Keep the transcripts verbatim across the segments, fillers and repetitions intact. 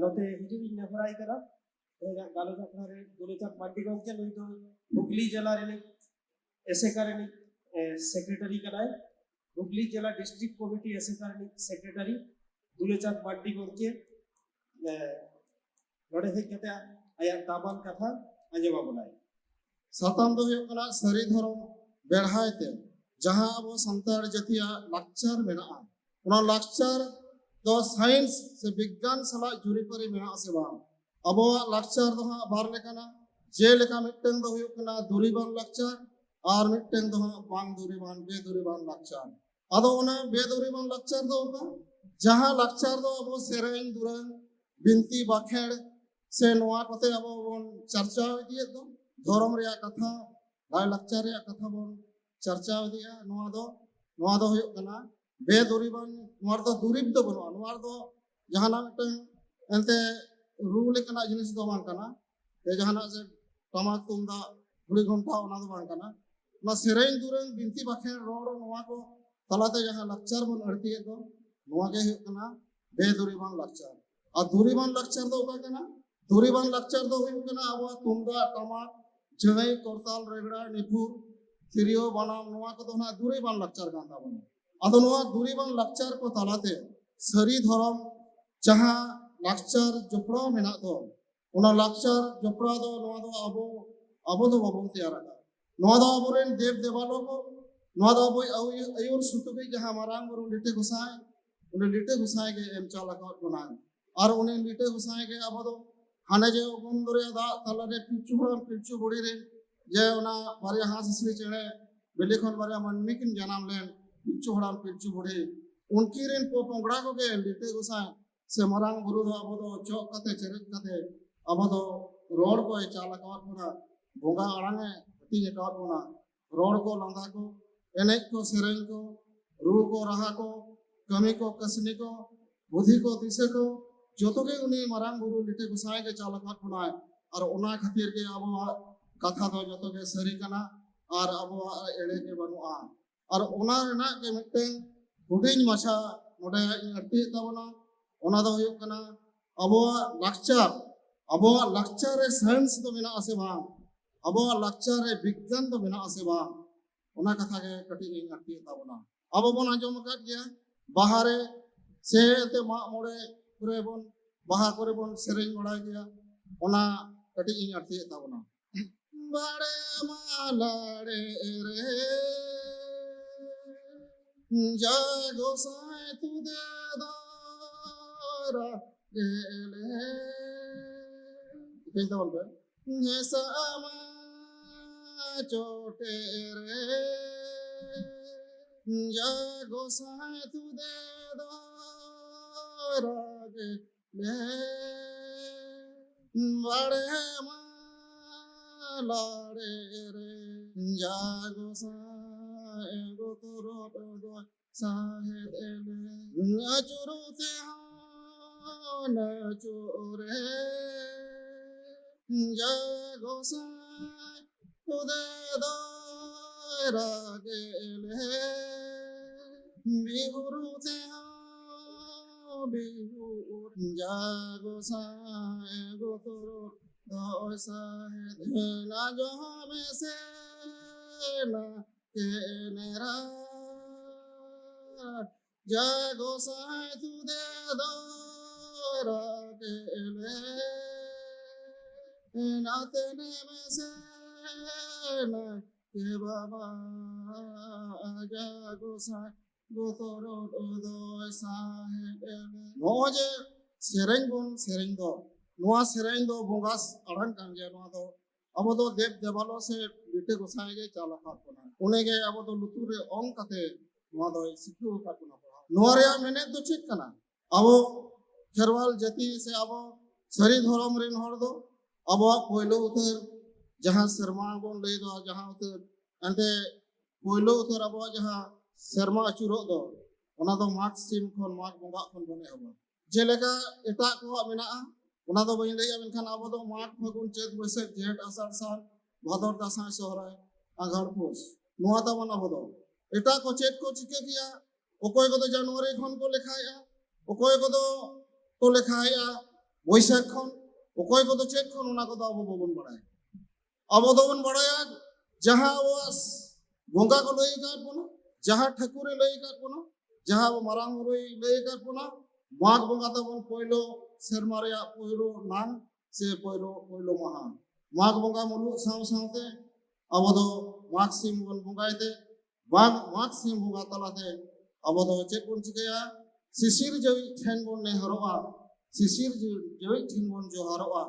ᱱᱚᱛᱮ ᱦᱤᱡᱩᱜ ᱤᱧ ᱱᱮᱦᱚᱨᱟᱭ ᱠᱟᱱᱟ᱾ ᱛᱮᱦᱮᱧᱟᱜ ᱜᱟᱞᱚᱪ ᱟᱠᱷᱲᱟ ᱨᱮ ᱫᱩᱞᱟᱹᱪᱟᱸᱫᱽ ᱢᱟᱱᱰᱤ ᱜᱚᱢᱠᱮ, ᱱᱩᱭ ᱫᱚ ᱦᱩᱜᱽᱞᱤ ᱡᱮᱞᱟ ᱨᱤᱱᱤᱡ ᱮᱥᱮᱠᱟ ᱨᱤᱱᱤᱡ, ᱮ, ᱥᱮᱠᱨᱮᱴᱟᱨᱤ ᱠᱟᱱᱟᱭ᱾ ᱦᱩᱜᱽᱞᱤ ᱡᱮᱞᱟ ᱰᱤᱥᱴᱨᱤᱠᱴ ᱠᱚᱢᱤᱴᱤ ᱮᱥᱮᱠᱟ ᱨᱤᱱᱤᱡ ᱥᱮᱠᱨᱮᱴᱟᱨᱤ ᱫᱩᱞᱟᱹᱪᱟᱸᱫᱽ ᱢᱟᱱᱰᱤ ᱜᱚᱢᱠᱮ, ᱮ, ᱱᱚᱰᱮ ᱦᱮᱡ ᱠᱟᱛᱮ ᱟᱭᱟᱜ ᱫᱟᱢᱟᱱ ᱠᱟᱛᱷᱟ ᱟᱸᱡᱚᱢ ᱟᱵᱚᱱᱟᱭ᱾ ᱥᱟᱛᱟᱢ ᱫᱚ ᱦᱩᱭᱩᱜ ᱠᱟᱱᱟ ᱥᱟᱹᱨᱤ ᱫᱷᱚᱨᱚᱢ ᱵᱮᱲᱦᱟᱭ ᱛᱮ ᱡᱟᱦᱟᱸ ᱟᱵᱚ ᱥᱟᱱᱛᱟᱲ ᱡᱟᱹᱛᱤᱭᱟᱜ ᱞᱟᱠᱪᱟᱨ ᱢᱮᱱᱟᱜᱼᱟ, ᱚᱱᱟ ᱞᱟᱠᱪᱟᱨ ᱫᱚ ᱥᱟᱭᱮᱱᱥ ᱥᱮ ᱵᱤᱜᱽᱜᱟᱱ ᱥᱟᱞᱟᱜ ᱡᱩᱨᱤᱯᱟᱹᱨᱤ ᱢᱮᱱᱟᱜᱼᱟ ᱥᱮ ᱵᱟᱝ᱾ ᱟᱵᱚᱣᱟᱜ ᱞᱟᱠᱪᱟᱨ ᱫᱚ ᱦᱟᱸᱜ ᱵᱟᱨ ᱞᱮᱠᱟᱱᱟ, ᱡᱮᱞᱮᱠᱟ ᱢᱤᱫᱴᱟᱝ ᱫᱚ ᱦᱩᱭᱩᱜ ᱠᱟᱱᱟ ᱫᱩᱨᱤᱵᱟᱱ ᱞᱟᱠᱪᱟᱨ ᱟᱨ ᱢᱤᱫᱴᱟᱝ ᱫᱚ ᱦᱟᱸᱜ ᱵᱟᱝ ᱫᱩᱨᱤᱵᱟᱱ, ᱵᱮᱫᱩᱨᱤᱵᱟᱱ ᱞᱟᱠᱪᱟᱨ᱾ ᱟᱫᱚ ᱚᱱᱟ ᱵᱮᱫᱩᱨᱤᱵᱟᱱ ᱞᱟᱠᱪᱟᱨ ᱫᱚ ᱚᱠᱟ? ᱡᱟᱦᱟᱸ ᱞᱟᱠᱪᱟᱨ ᱫᱚ ᱟᱵᱚ ᱥᱮᱨᱮᱧ ᱫᱩᱨᱟᱹᱝ, ᱵᱤᱱᱛᱤ ᱵᱟᱠᱷᱮᱲ ᱥᱮ ᱱᱚᱣᱟ ᱠᱚᱛᱮ ᱟᱵᱚ ᱵᱚᱱ ᱪᱟᱨᱪᱟᱣ ᱤᱫᱤᱭᱮᱫ ᱫᱚ, ᱫᱷᱚᱨᱚᱢ ᱨᱮᱭᱟᱜ ᱠᱟᱛᱷᱟ, ᱞᱟᱭᱼᱞᱟᱠᱪᱟᱨ ᱨᱮᱭᱟᱜ ᱠᱟᱛᱷᱟ ᱵᱚᱱ ᱪᱟᱨᱪᱟᱣ ᱤᱫᱤᱭᱮᱫᱼᱟ, ᱱᱚᱣᱟ ᱫᱚ, ᱱᱚᱣᱟ ᱫᱚ ᱦᱩᱭᱩᱜ ᱠᱟᱱᱟ ᱵᱮᱫᱩᱨᱤᱵᱟᱱ᱾ ᱱᱚᱣᱟ ᱨᱮᱫᱚ ᱫᱩᱨᱤᱵ ᱫᱚ ᱵᱟᱹᱱᱩᱜᱼᱟ, ᱱᱚᱣᱟ ᱨᱮᱫᱚ ᱡᱟᱦᱟᱱᱟᱜ ᱢᱤᱫᱴᱟᱝ ᱮᱱᱛᱮ ᱨᱩ ᱞᱮᱠᱟᱱᱟᱜ ᱡᱤᱱᱤᱥ ᱫᱚ ᱵᱟᱝ ᱠᱟᱱᱟ, ᱥᱮ ᱡᱟᱦᱟᱱᱟᱜ ᱥᱮ ᱴᱟᱢᱟᱠ ᱛᱩᱢᱫᱟᱜ ᱜᱷᱩᱲᱤ ᱜᱷᱚᱱᱴᱟ ᱚᱱᱟ ᱫᱚ ᱵᱟᱝ ᱠᱟᱱᱟ᱾ ᱚᱱᱟ ᱥᱮᱨᱮᱧ ᱫᱩᱨᱟᱹᱝ, ᱵᱤᱱᱛᱤ ᱵᱟᱠᱷᱮᱲ, ᱨᱚᱲ, ᱱᱚᱣᱟ ᱠᱚ ᱛᱟᱞᱟᱛᱮ ᱡᱟᱦᱟᱸ ᱞᱟᱠᱪᱟᱨ ᱵᱚᱱ ᱟᱹᱲᱛᱤᱭᱮᱫ ᱫᱚ, ᱱᱚᱣᱟ ᱜᱮ ᱦᱩᱭᱩᱜ ᱠᱟᱱᱟ ᱵᱮᱫᱩᱨᱤᱵᱟᱱ ᱞᱟᱠᱪᱟᱨ᱾ ᱟᱨ ᱫᱩᱨᱤᱵᱟᱱ ᱞᱟᱠᱪᱟᱨ ᱫᱚ ᱚᱠᱟ ᱠᱟᱱᱟ? ᱫᱩᱨᱤᱵᱟᱱ ᱞᱟᱠᱪᱟᱨ ᱫᱚ ᱦᱩᱭᱩᱜ ᱠᱟᱱᱟ ᱟᱵᱚᱣᱟᱜ ᱛᱩᱢᱫᱟᱜ ᱴᱟᱢᱟᱠ, ᱡᱷᱟᱹᱭ, ᱠᱚᱨᱛᱟᱞ, ᱨᱮᱜᱽᱲᱟ, ᱱᱤᱯᱷᱩᱨ, ᱛᱤᱨᱭᱳ, ᱵᱟᱱᱟᱢ, ᱱᱚᱣᱟ ᱠᱚᱫᱚ ᱱᱟᱜ ᱫᱩᱨᱤᱵᱟᱱ ᱞᱟᱠᱪᱟᱨ ᱠᱟᱱ ᱛᱟᱵᱚᱱᱟ᱾ ᱟᱫᱚ ᱱᱚᱣᱟ ᱫᱩᱨᱤᱵᱟᱱ ᱞᱟᱠᱪᱟᱨ ᱠᱚ ᱛᱟᱞᱟᱛᱮ ᱥᱟᱹᱨᱤ ᱫᱷᱚᱨᱚᱢ ᱡᱟᱦᱟᱸ ᱞᱟᱠᱪᱟᱨ ᱡᱚᱯᱲᱟᱣ ᱢᱮᱱᱟᱜ ᱫᱚ, ᱚᱱᱟ ᱞᱟᱠᱪᱟᱨ ᱡᱚᱯᱲᱟᱣ ᱫᱚ ᱱᱚᱣᱟ ᱫᱚ ᱟᱵᱚ, ᱟᱵᱚ ᱫᱚ ᱵᱟᱵᱚᱱ ᱛᱮᱭᱟᱨ ᱟᱠᱟᱫ᱾ ᱱᱚᱣᱟ ᱫᱚ ᱟᱵᱚᱨᱮᱱ ᱫᱮᱵ ᱫᱮᱵᱟᱞᱳ ᱠᱚ, ᱱᱚᱣᱟ ᱫᱚ ᱟᱵᱚᱭ ᱟᱹᱭᱩ-, ᱟᱹᱭᱩᱨ ᱥᱩᱛᱩᱜᱤᱡ ᱡᱟᱦᱟᱸ ᱢᱟᱨᱟᱝ ᱵᱩᱨᱩ ᱞᱤᱴᱟᱹ ᱜᱚᱸᱥᱟᱭ, ᱩᱱᱤ ᱞᱤᱴᱟᱹ ᱜᱚᱸᱥᱟᱭ ᱜᱮ ᱮᱢ ᱪᱟᱞ ᱟᱠᱟᱫ ᱵᱚᱱᱟᱭ᱾ ᱟᱨ ᱩᱱᱤ ᱞᱤᱴᱟᱹ ᱜᱚᱸᱥᱟᱭ ᱜᱮ ᱟᱵᱚ ᱫᱚ ᱦᱟᱱᱮ ᱡᱮ ᱚᱜᱚᱢ ᱫᱚᱨᱭᱟ ᱫᱟᱜ ᱛᱟᱞᱟᱨᱮ ᱯᱤᱞᱪᱩ ᱦᱟᱲᱟᱢ ᱯᱤᱞᱪᱩ ᱵᱩᱲᱦᱤ ᱨᱮ ᱡᱮ ᱚᱱᱟ ᱵᱟᱨᱭᱟ ᱦᱟᱸᱥ ᱦᱟᱸᱥᱞᱤ ᱪᱮᱬᱮ ᱵᱤᱞᱤ ᱠᱷᱚᱱ ᱵᱟᱨᱭᱟ ᱢᱟᱹᱱᱢᱤ ᱠᱤᱱ ᱡᱟᱱᱟᱢ ᱞᱮᱱ, ᱯᱤᱞᱪᱩ ᱦᱟᱲᱟᱢ ᱯᱤᱞᱪᱩ ᱵᱩᱲᱦᱤ, ᱩᱱᱠᱤᱱ ᱨᱮᱱ ᱯᱚ ᱯᱚᱝᱲᱟ ᱠᱚᱜᱮ ᱞᱤᱴᱟᱹ ᱜᱚᱸᱥᱟᱭ ᱥᱮ ᱢᱟᱨᱟᱝ ᱵᱩᱨᱩ ᱫᱚ ᱟᱵᱚ ᱫᱚ ᱪᱚᱜ ᱠᱟᱛᱮ ᱪᱮᱨᱮᱡ ᱠᱟᱛᱮ ᱟᱵᱚ ᱫᱚ ᱨᱚᱲ ᱠᱚᱭ ᱪᱟᱞ ᱟᱠᱟᱣᱟᱫ ᱵᱚᱱᱟ, ᱵᱚᱸᱜᱟ ᱟᱲᱟᱝ ᱮ ᱦᱟᱹᱴᱤᱧ ᱟᱠᱟᱣᱟᱫ ᱵᱚᱱᱟ᱾ ᱨᱚᱲ ᱠᱚ, ᱞᱟᱸᱫᱟ ᱠᱚ, ᱮᱱᱮᱡ ᱠᱚ, ᱥᱮᱨᱮᱧ ᱠᱚ, ᱨᱩ ᱠᱚ, ᱨᱟᱦᱟ ᱠᱚ, ᱠᱟᱹᱢᱤ ᱠᱚ, ᱠᱟᱹᱥᱱᱤ ᱠᱚ, ᱵᱩᱫᱷᱤ ᱠᱚ, ᱫᱤᱥᱟᱹ ᱠᱚ, ᱡᱚᱛᱚ ᱜᱮ ᱩᱱᱤ ᱢᱟᱨᱟᱝ ᱵᱩᱨᱩ ᱞᱤᱴᱟᱹ ᱜᱚᱸᱥᱟᱭ ᱜᱮ ᱪᱟᱞ ᱟᱠᱟᱫ ᱵᱚᱱᱟᱭ᱾ ᱟᱨ ᱚᱱᱟ ᱠᱷᱟᱹᱛᱤᱨ ᱜᱮ ᱟᱵᱚᱣᱟᱜ ᱠᱟᱛᱷᱟ ᱫᱚ ᱡᱚᱛᱚ ᱜᱮ ᱥᱟᱹᱨᱤ ᱠᱟᱱᱟ ᱟᱨ ᱟᱵᱚᱣᱟᱜ ᱮᱲᱮ ᱜᱮ ᱵᱟᱹᱱᱩᱜᱼᱟ᱾ ᱟᱨ ᱚᱱᱟ ᱨᱮᱱᱟᱜ ᱜᱮ ᱢᱤᱫᱴᱮᱱ ᱦᱩᱰᱤᱧ ᱢᱟᱪᱷᱟ ᱱᱚᱰᱮ ᱤᱧ ᱟᱹᱲᱛᱤᱭᱮᱫ ᱛᱟᱵᱚᱱᱟ, ᱚᱱᱟ ᱫᱚ ᱦᱩᱭᱩᱜ ᱠᱟᱱᱟ ᱟᱵᱚᱣᱟᱜ ᱞᱟᱠᱪᱟᱨ, ᱟᱵᱚᱣᱟᱜ ᱞᱟᱠᱪᱟᱨ ᱨᱮ ᱥᱟᱭᱮᱱᱥ ᱫᱚ ᱢᱮᱱᱟᱜ ᱟᱥᱮ ᱵᱟᱝ, ᱟᱵᱚᱣᱟᱜ ᱞᱟᱠᱪᱟᱨ ᱨᱮ ᱵᱤᱜᱽᱜᱟᱱ ᱫᱚ ᱢᱮᱱᱟᱜ ᱟᱥᱮ ᱵᱟᱝ, ᱚᱱᱟ ᱠᱟᱛᱷᱟ ᱜᱮ ᱠᱟᱹᱴᱤᱡ ᱤᱧ ᱟᱹᱴᱠᱤᱭᱮᱫ ᱛᱟᱵᱚᱱᱟ᱾ ᱟᱵᱚ ᱵᱚᱱ ᱟᱸᱡᱚᱢ ᱟᱠᱟᱫ ᱜᱮᱭᱟ, ᱵᱟᱦᱟ ᱨᱮ ᱥᱮ ᱮᱱᱛᱮ ᱢᱟᱜ ᱢᱚᱬᱮ ᱠᱚᱨᱮ ᱵᱚᱱ, ᱵᱟᱦᱟ ᱠᱚᱨᱮ ᱵᱚᱱ ᱥᱮᱨᱮᱧ ᱵᱟᱲᱟᱭ ᱜᱮᱭᱟ, ᱚᱱᱟ ᱠᱟᱹᱴᱤᱡ ᱤᱧ ᱟᱹᱴᱠᱤᱭᱮᱫ ᱛᱟᱵᱚᱱᱟ᱾ ᱵᱟᱲᱮ ᱢᱟ ᱞᱟᱲᱮ ᱨᱮ ᱡᱟ ᱜᱚᱸᱥᱟᱭ ᱛᱩᱫᱮ ᱫᱟᱨᱟ ᱜᱮᱞᱮ᱾ ᱴᱷᱤᱠᱟᱹᱧ ᱛᱟᱵᱚᱱ ᱯᱮ᱾ ᱦᱮᱸᱥᱟ ᱢᱟ ᱪᱚᱴᱮ ᱨᱮ ᱡᱟ ᱜᱚᱸᱥᱟᱭ ᱛᱩᱫᱮ ᱫᱟᱨᱟ ᱜᱮ ᱞᱮ᱾ ᱵᱟᱲᱮ ᱢᱟ ᱞᱟᱲᱮ ᱨᱮ ᱡᱟ ᱜᱚᱸᱥᱟᱭ ᱜᱚᱛᱚᱨᱚᱜ ᱫᱚ ᱥᱟᱦᱮᱫ ᱮᱞᱮ᱾ ᱟᱹᱪᱩᱨᱚᱜ ᱛᱮᱦᱚᱸ ᱟᱹᱪᱩᱨ ᱨᱮ ᱡᱟ ᱜᱚᱸᱥᱟᱭ ᱛᱩᱫᱮ ᱫᱟᱨᱟ ᱜᱮᱞᱮ᱾ ᱵᱤᱦᱩᱨ ᱛᱮᱦᱚᱸ ᱵᱤᱦᱩᱨ ᱡᱟ ᱜᱚᱸᱥᱟᱭ ᱜᱚᱛᱚᱨᱚᱜ ᱫᱚᱭ ᱥᱟᱦᱮᱫ ᱮᱱᱟ ᱡᱚᱦᱚᱢ ᱮᱥᱮᱱᱟ ᱠᱮᱱᱮᱨᱟ᱾ ᱡᱟ ᱜᱚᱸᱥᱟᱭ ᱛᱩᱫᱮ ᱫᱟᱨᱟ ᱜᱮᱞᱮ᱾ ᱱᱟᱛᱮ ᱱᱮᱢᱮ ᱥᱮᱱᱟ ᱠᱮ ᱵᱟᱵᱟ, ᱡᱟ ᱜᱚᱸᱥᱟᱭ ᱵᱚᱛᱚᱨᱚᱜ ᱫᱚᱭ ᱥᱟᱦᱮᱫ ᱮᱞᱮ᱾ ᱱᱚᱜᱼᱚᱭ ᱡᱮ ᱥᱮᱨᱮᱧ ᱵᱚᱱ ᱥᱮᱨᱮᱧ ᱫᱚ, ᱱᱚᱣᱟ ᱥᱮᱨᱮᱧ ᱫᱚ ᱵᱚᱸᱜᱟ ᱟᱲᱟᱝ ᱠᱟᱱ ᱜᱮᱭᱟ᱾ ᱱᱚᱣᱟ ᱫᱚ ᱟᱵᱚ ᱫᱚ ᱫᱮᱵ ᱫᱮᱵᱟᱞᱚ ᱥᱮ ᱞᱤᱴᱟᱹ ᱜᱚᱸᱥᱟᱭ ᱜᱮ ᱪᱟᱞ ᱟᱠᱟᱫ ᱵᱚᱱᱟ᱾ ᱩᱱᱤ ᱜᱮ ᱟᱵᱚ ᱫᱚ ᱞᱩᱛᱩᱨ ᱨᱮ ᱚᱝ ᱠᱟᱛᱮ ᱱᱚᱣᱟ ᱫᱚᱭ ᱥᱤᱠᱷᱟᱹᱣ ᱟᱠᱟᱫ ᱵᱚᱱᱟ ᱯᱟᱲᱦᱟᱣ᱾ ᱱᱚᱣᱟ ᱨᱮᱭᱟᱜ ᱢᱮᱱᱮᱛ ᱫᱚ ᱪᱮᱫ ᱠᱟᱱᱟ? ᱟᱵᱚ ᱠᱷᱮᱨᱣᱟᱞ ᱡᱟᱹᱛᱤ ᱥᱮ ᱟᱵᱚ ᱥᱟᱹᱨᱤ ᱫᱷᱚᱨᱚᱢ ᱨᱮᱱ ᱦᱚᱲ ᱫᱚ ᱟᱵᱚᱣᱟᱜ ᱯᱳᱭᱞᱳ ᱩᱛᱟᱹᱨ ᱡᱟᱦᱟᱸ ᱥᱮᱨᱢᱟ ᱵᱚᱱ ᱞᱟᱹᱭ ᱫᱚ, ᱡᱟᱦᱟᱸ ᱩᱛᱟᱹᱨ ᱮᱱᱛᱮ ᱯᱳᱭᱞᱳ ᱩᱛᱟᱹᱨ ᱟᱵᱚᱣᱟᱜ ᱡᱟᱦᱟᱸ ᱥᱮᱨᱢᱟ ᱟᱹᱪᱩᱨᱚᱜ ᱫᱚ, ᱚᱱᱟ ᱫᱚ ᱢᱟᱜᱽ ᱥᱤᱢ ᱠᱷᱚᱱ, ᱢᱟᱜᱽ ᱵᱚᱸᱜᱟ ᱠᱷᱚᱱ ᱵᱚᱱ ᱮᱦᱚᱵᱟ᱾ ᱡᱮᱞᱮᱠᱟ ᱮᱴᱟᱜ ᱠᱚᱣᱟᱜ ᱢᱮᱱᱟᱜᱼᱟ, ᱚᱱᱟ ᱫᱚ ᱵᱟᱹᱧ ᱞᱟᱹᱭᱟ, ᱢᱮᱱᱠᱷᱟᱱ ᱟᱵᱚ ᱫᱚ ᱢᱟᱜᱽ, ᱯᱷᱟᱹᱜᱩᱱ, ᱪᱟᱹᱛ, ᱵᱟᱹᱭᱥᱟᱹᱠᱷ, ᱡᱷᱮᱸᱴ, ᱟᱥᱟᱲ, ᱥᱟᱱ, ᱵᱷᱟᱫᱚᱨ, ᱫᱟᱸᱥᱟᱭ, ᱥᱚᱦᱨᱟᱭ, ᱟᱸᱜᱷᱟᱲ, ᱯᱩᱥ, ᱱᱚᱣᱟ ᱛᱟᱵᱚᱱ ᱟᱵᱚ ᱫᱚ᱾ ᱮᱴᱟᱜ ᱠᱚ ᱪᱮᱫ ᱠᱚ ᱪᱤᱠᱟᱹ ᱠᱮᱭᱟ? ᱚᱠᱚᱭ ᱠᱚᱫᱚ ᱡᱟᱱᱩᱣᱟᱨᱤ ᱠᱷᱚᱱ ᱠᱚ ᱞᱮᱠᱷᱟᱭᱮᱜᱼᱟ, ᱚᱠᱚᱭ ᱠᱚᱫᱚ ᱠᱚ ᱞᱮᱠᱷᱟᱭᱮᱜᱼᱟ ᱵᱳᱭᱥᱟᱠᱷ ᱠᱷᱚᱱ, ᱚᱠᱚᱭ ᱠᱚᱫᱚ ᱪᱮᱫ ᱠᱷᱚᱱ, ᱚᱱᱟ ᱠᱚᱫᱚ ᱟᱵᱚ ᱵᱟᱵᱚᱱ ᱵᱟᱲᱟᱭᱟ᱾ ᱟᱵᱚ ᱫᱚᱵᱚᱱ ᱵᱟᱲᱟᱭᱟ ᱡᱟᱦᱟᱸ ᱟᱵᱚᱣᱟᱜ ᱵᱚᱸᱜᱟ ᱠᱚ ᱞᱟᱹᱭ ᱟᱠᱟᱫ ᱵᱚᱱᱟ, ᱡᱟᱦᱟᱸ ᱴᱷᱟᱹᱠᱩᱨᱮ ᱞᱟᱹᱭ ᱟᱠᱟᱫ ᱵᱚᱱᱟ, ᱡᱟᱦᱟᱸ ᱟᱵᱚ ᱢᱟᱨᱟᱝ ᱵᱩᱨᱩᱭ ᱞᱟᱹᱭ ᱟᱠᱟᱫ ᱵᱚᱱᱟ, ᱢᱟᱜᱽ ᱵᱚᱸᱜᱟ ᱛᱟᱵᱚᱱ ᱯᱳᱭᱞᱳ ᱥᱮᱨᱢᱟ ᱨᱮᱭᱟᱜ ᱯᱳᱭᱞᱳ ᱱᱟᱝ ᱥᱮ ᱯᱳᱭᱞᱳ ᱯᱳᱭᱞᱳ ᱢᱟᱦᱟ᱾ ᱢᱟᱜᱽ ᱵᱚᱸᱜᱟ ᱢᱩᱞᱩᱜ ᱥᱟᱶ ᱥᱟᱶᱛᱮ ᱟᱵᱚ ᱫᱚ ᱢᱟᱜᱽ ᱥᱤᱢ ᱵᱚᱱ ᱵᱚᱸᱜᱟᱭ ᱛᱮ, ᱢᱟᱜᱽ ᱢᱟᱜᱽ ᱥᱤᱢ ᱵᱚᱸᱜᱟ ᱛᱟᱞᱟᱛᱮ ᱟᱵᱚ ᱫᱚ ᱪᱮᱫ ᱵᱚᱱ ᱪᱤᱠᱟᱹᱭᱟ? ᱥᱤᱥᱤᱨ ᱡᱟᱹᱣᱤᱡ ᱴᱷᱮᱱ ᱵᱚᱱ ᱱᱮᱦᱚᱨᱚᱜᱼᱟ, ᱥᱤᱥᱤᱨ ᱡᱟᱹᱣᱤᱡ ᱴᱷᱮᱱ ᱵᱚᱱ ᱡᱚᱦᱟᱨᱚᱜᱼᱟ,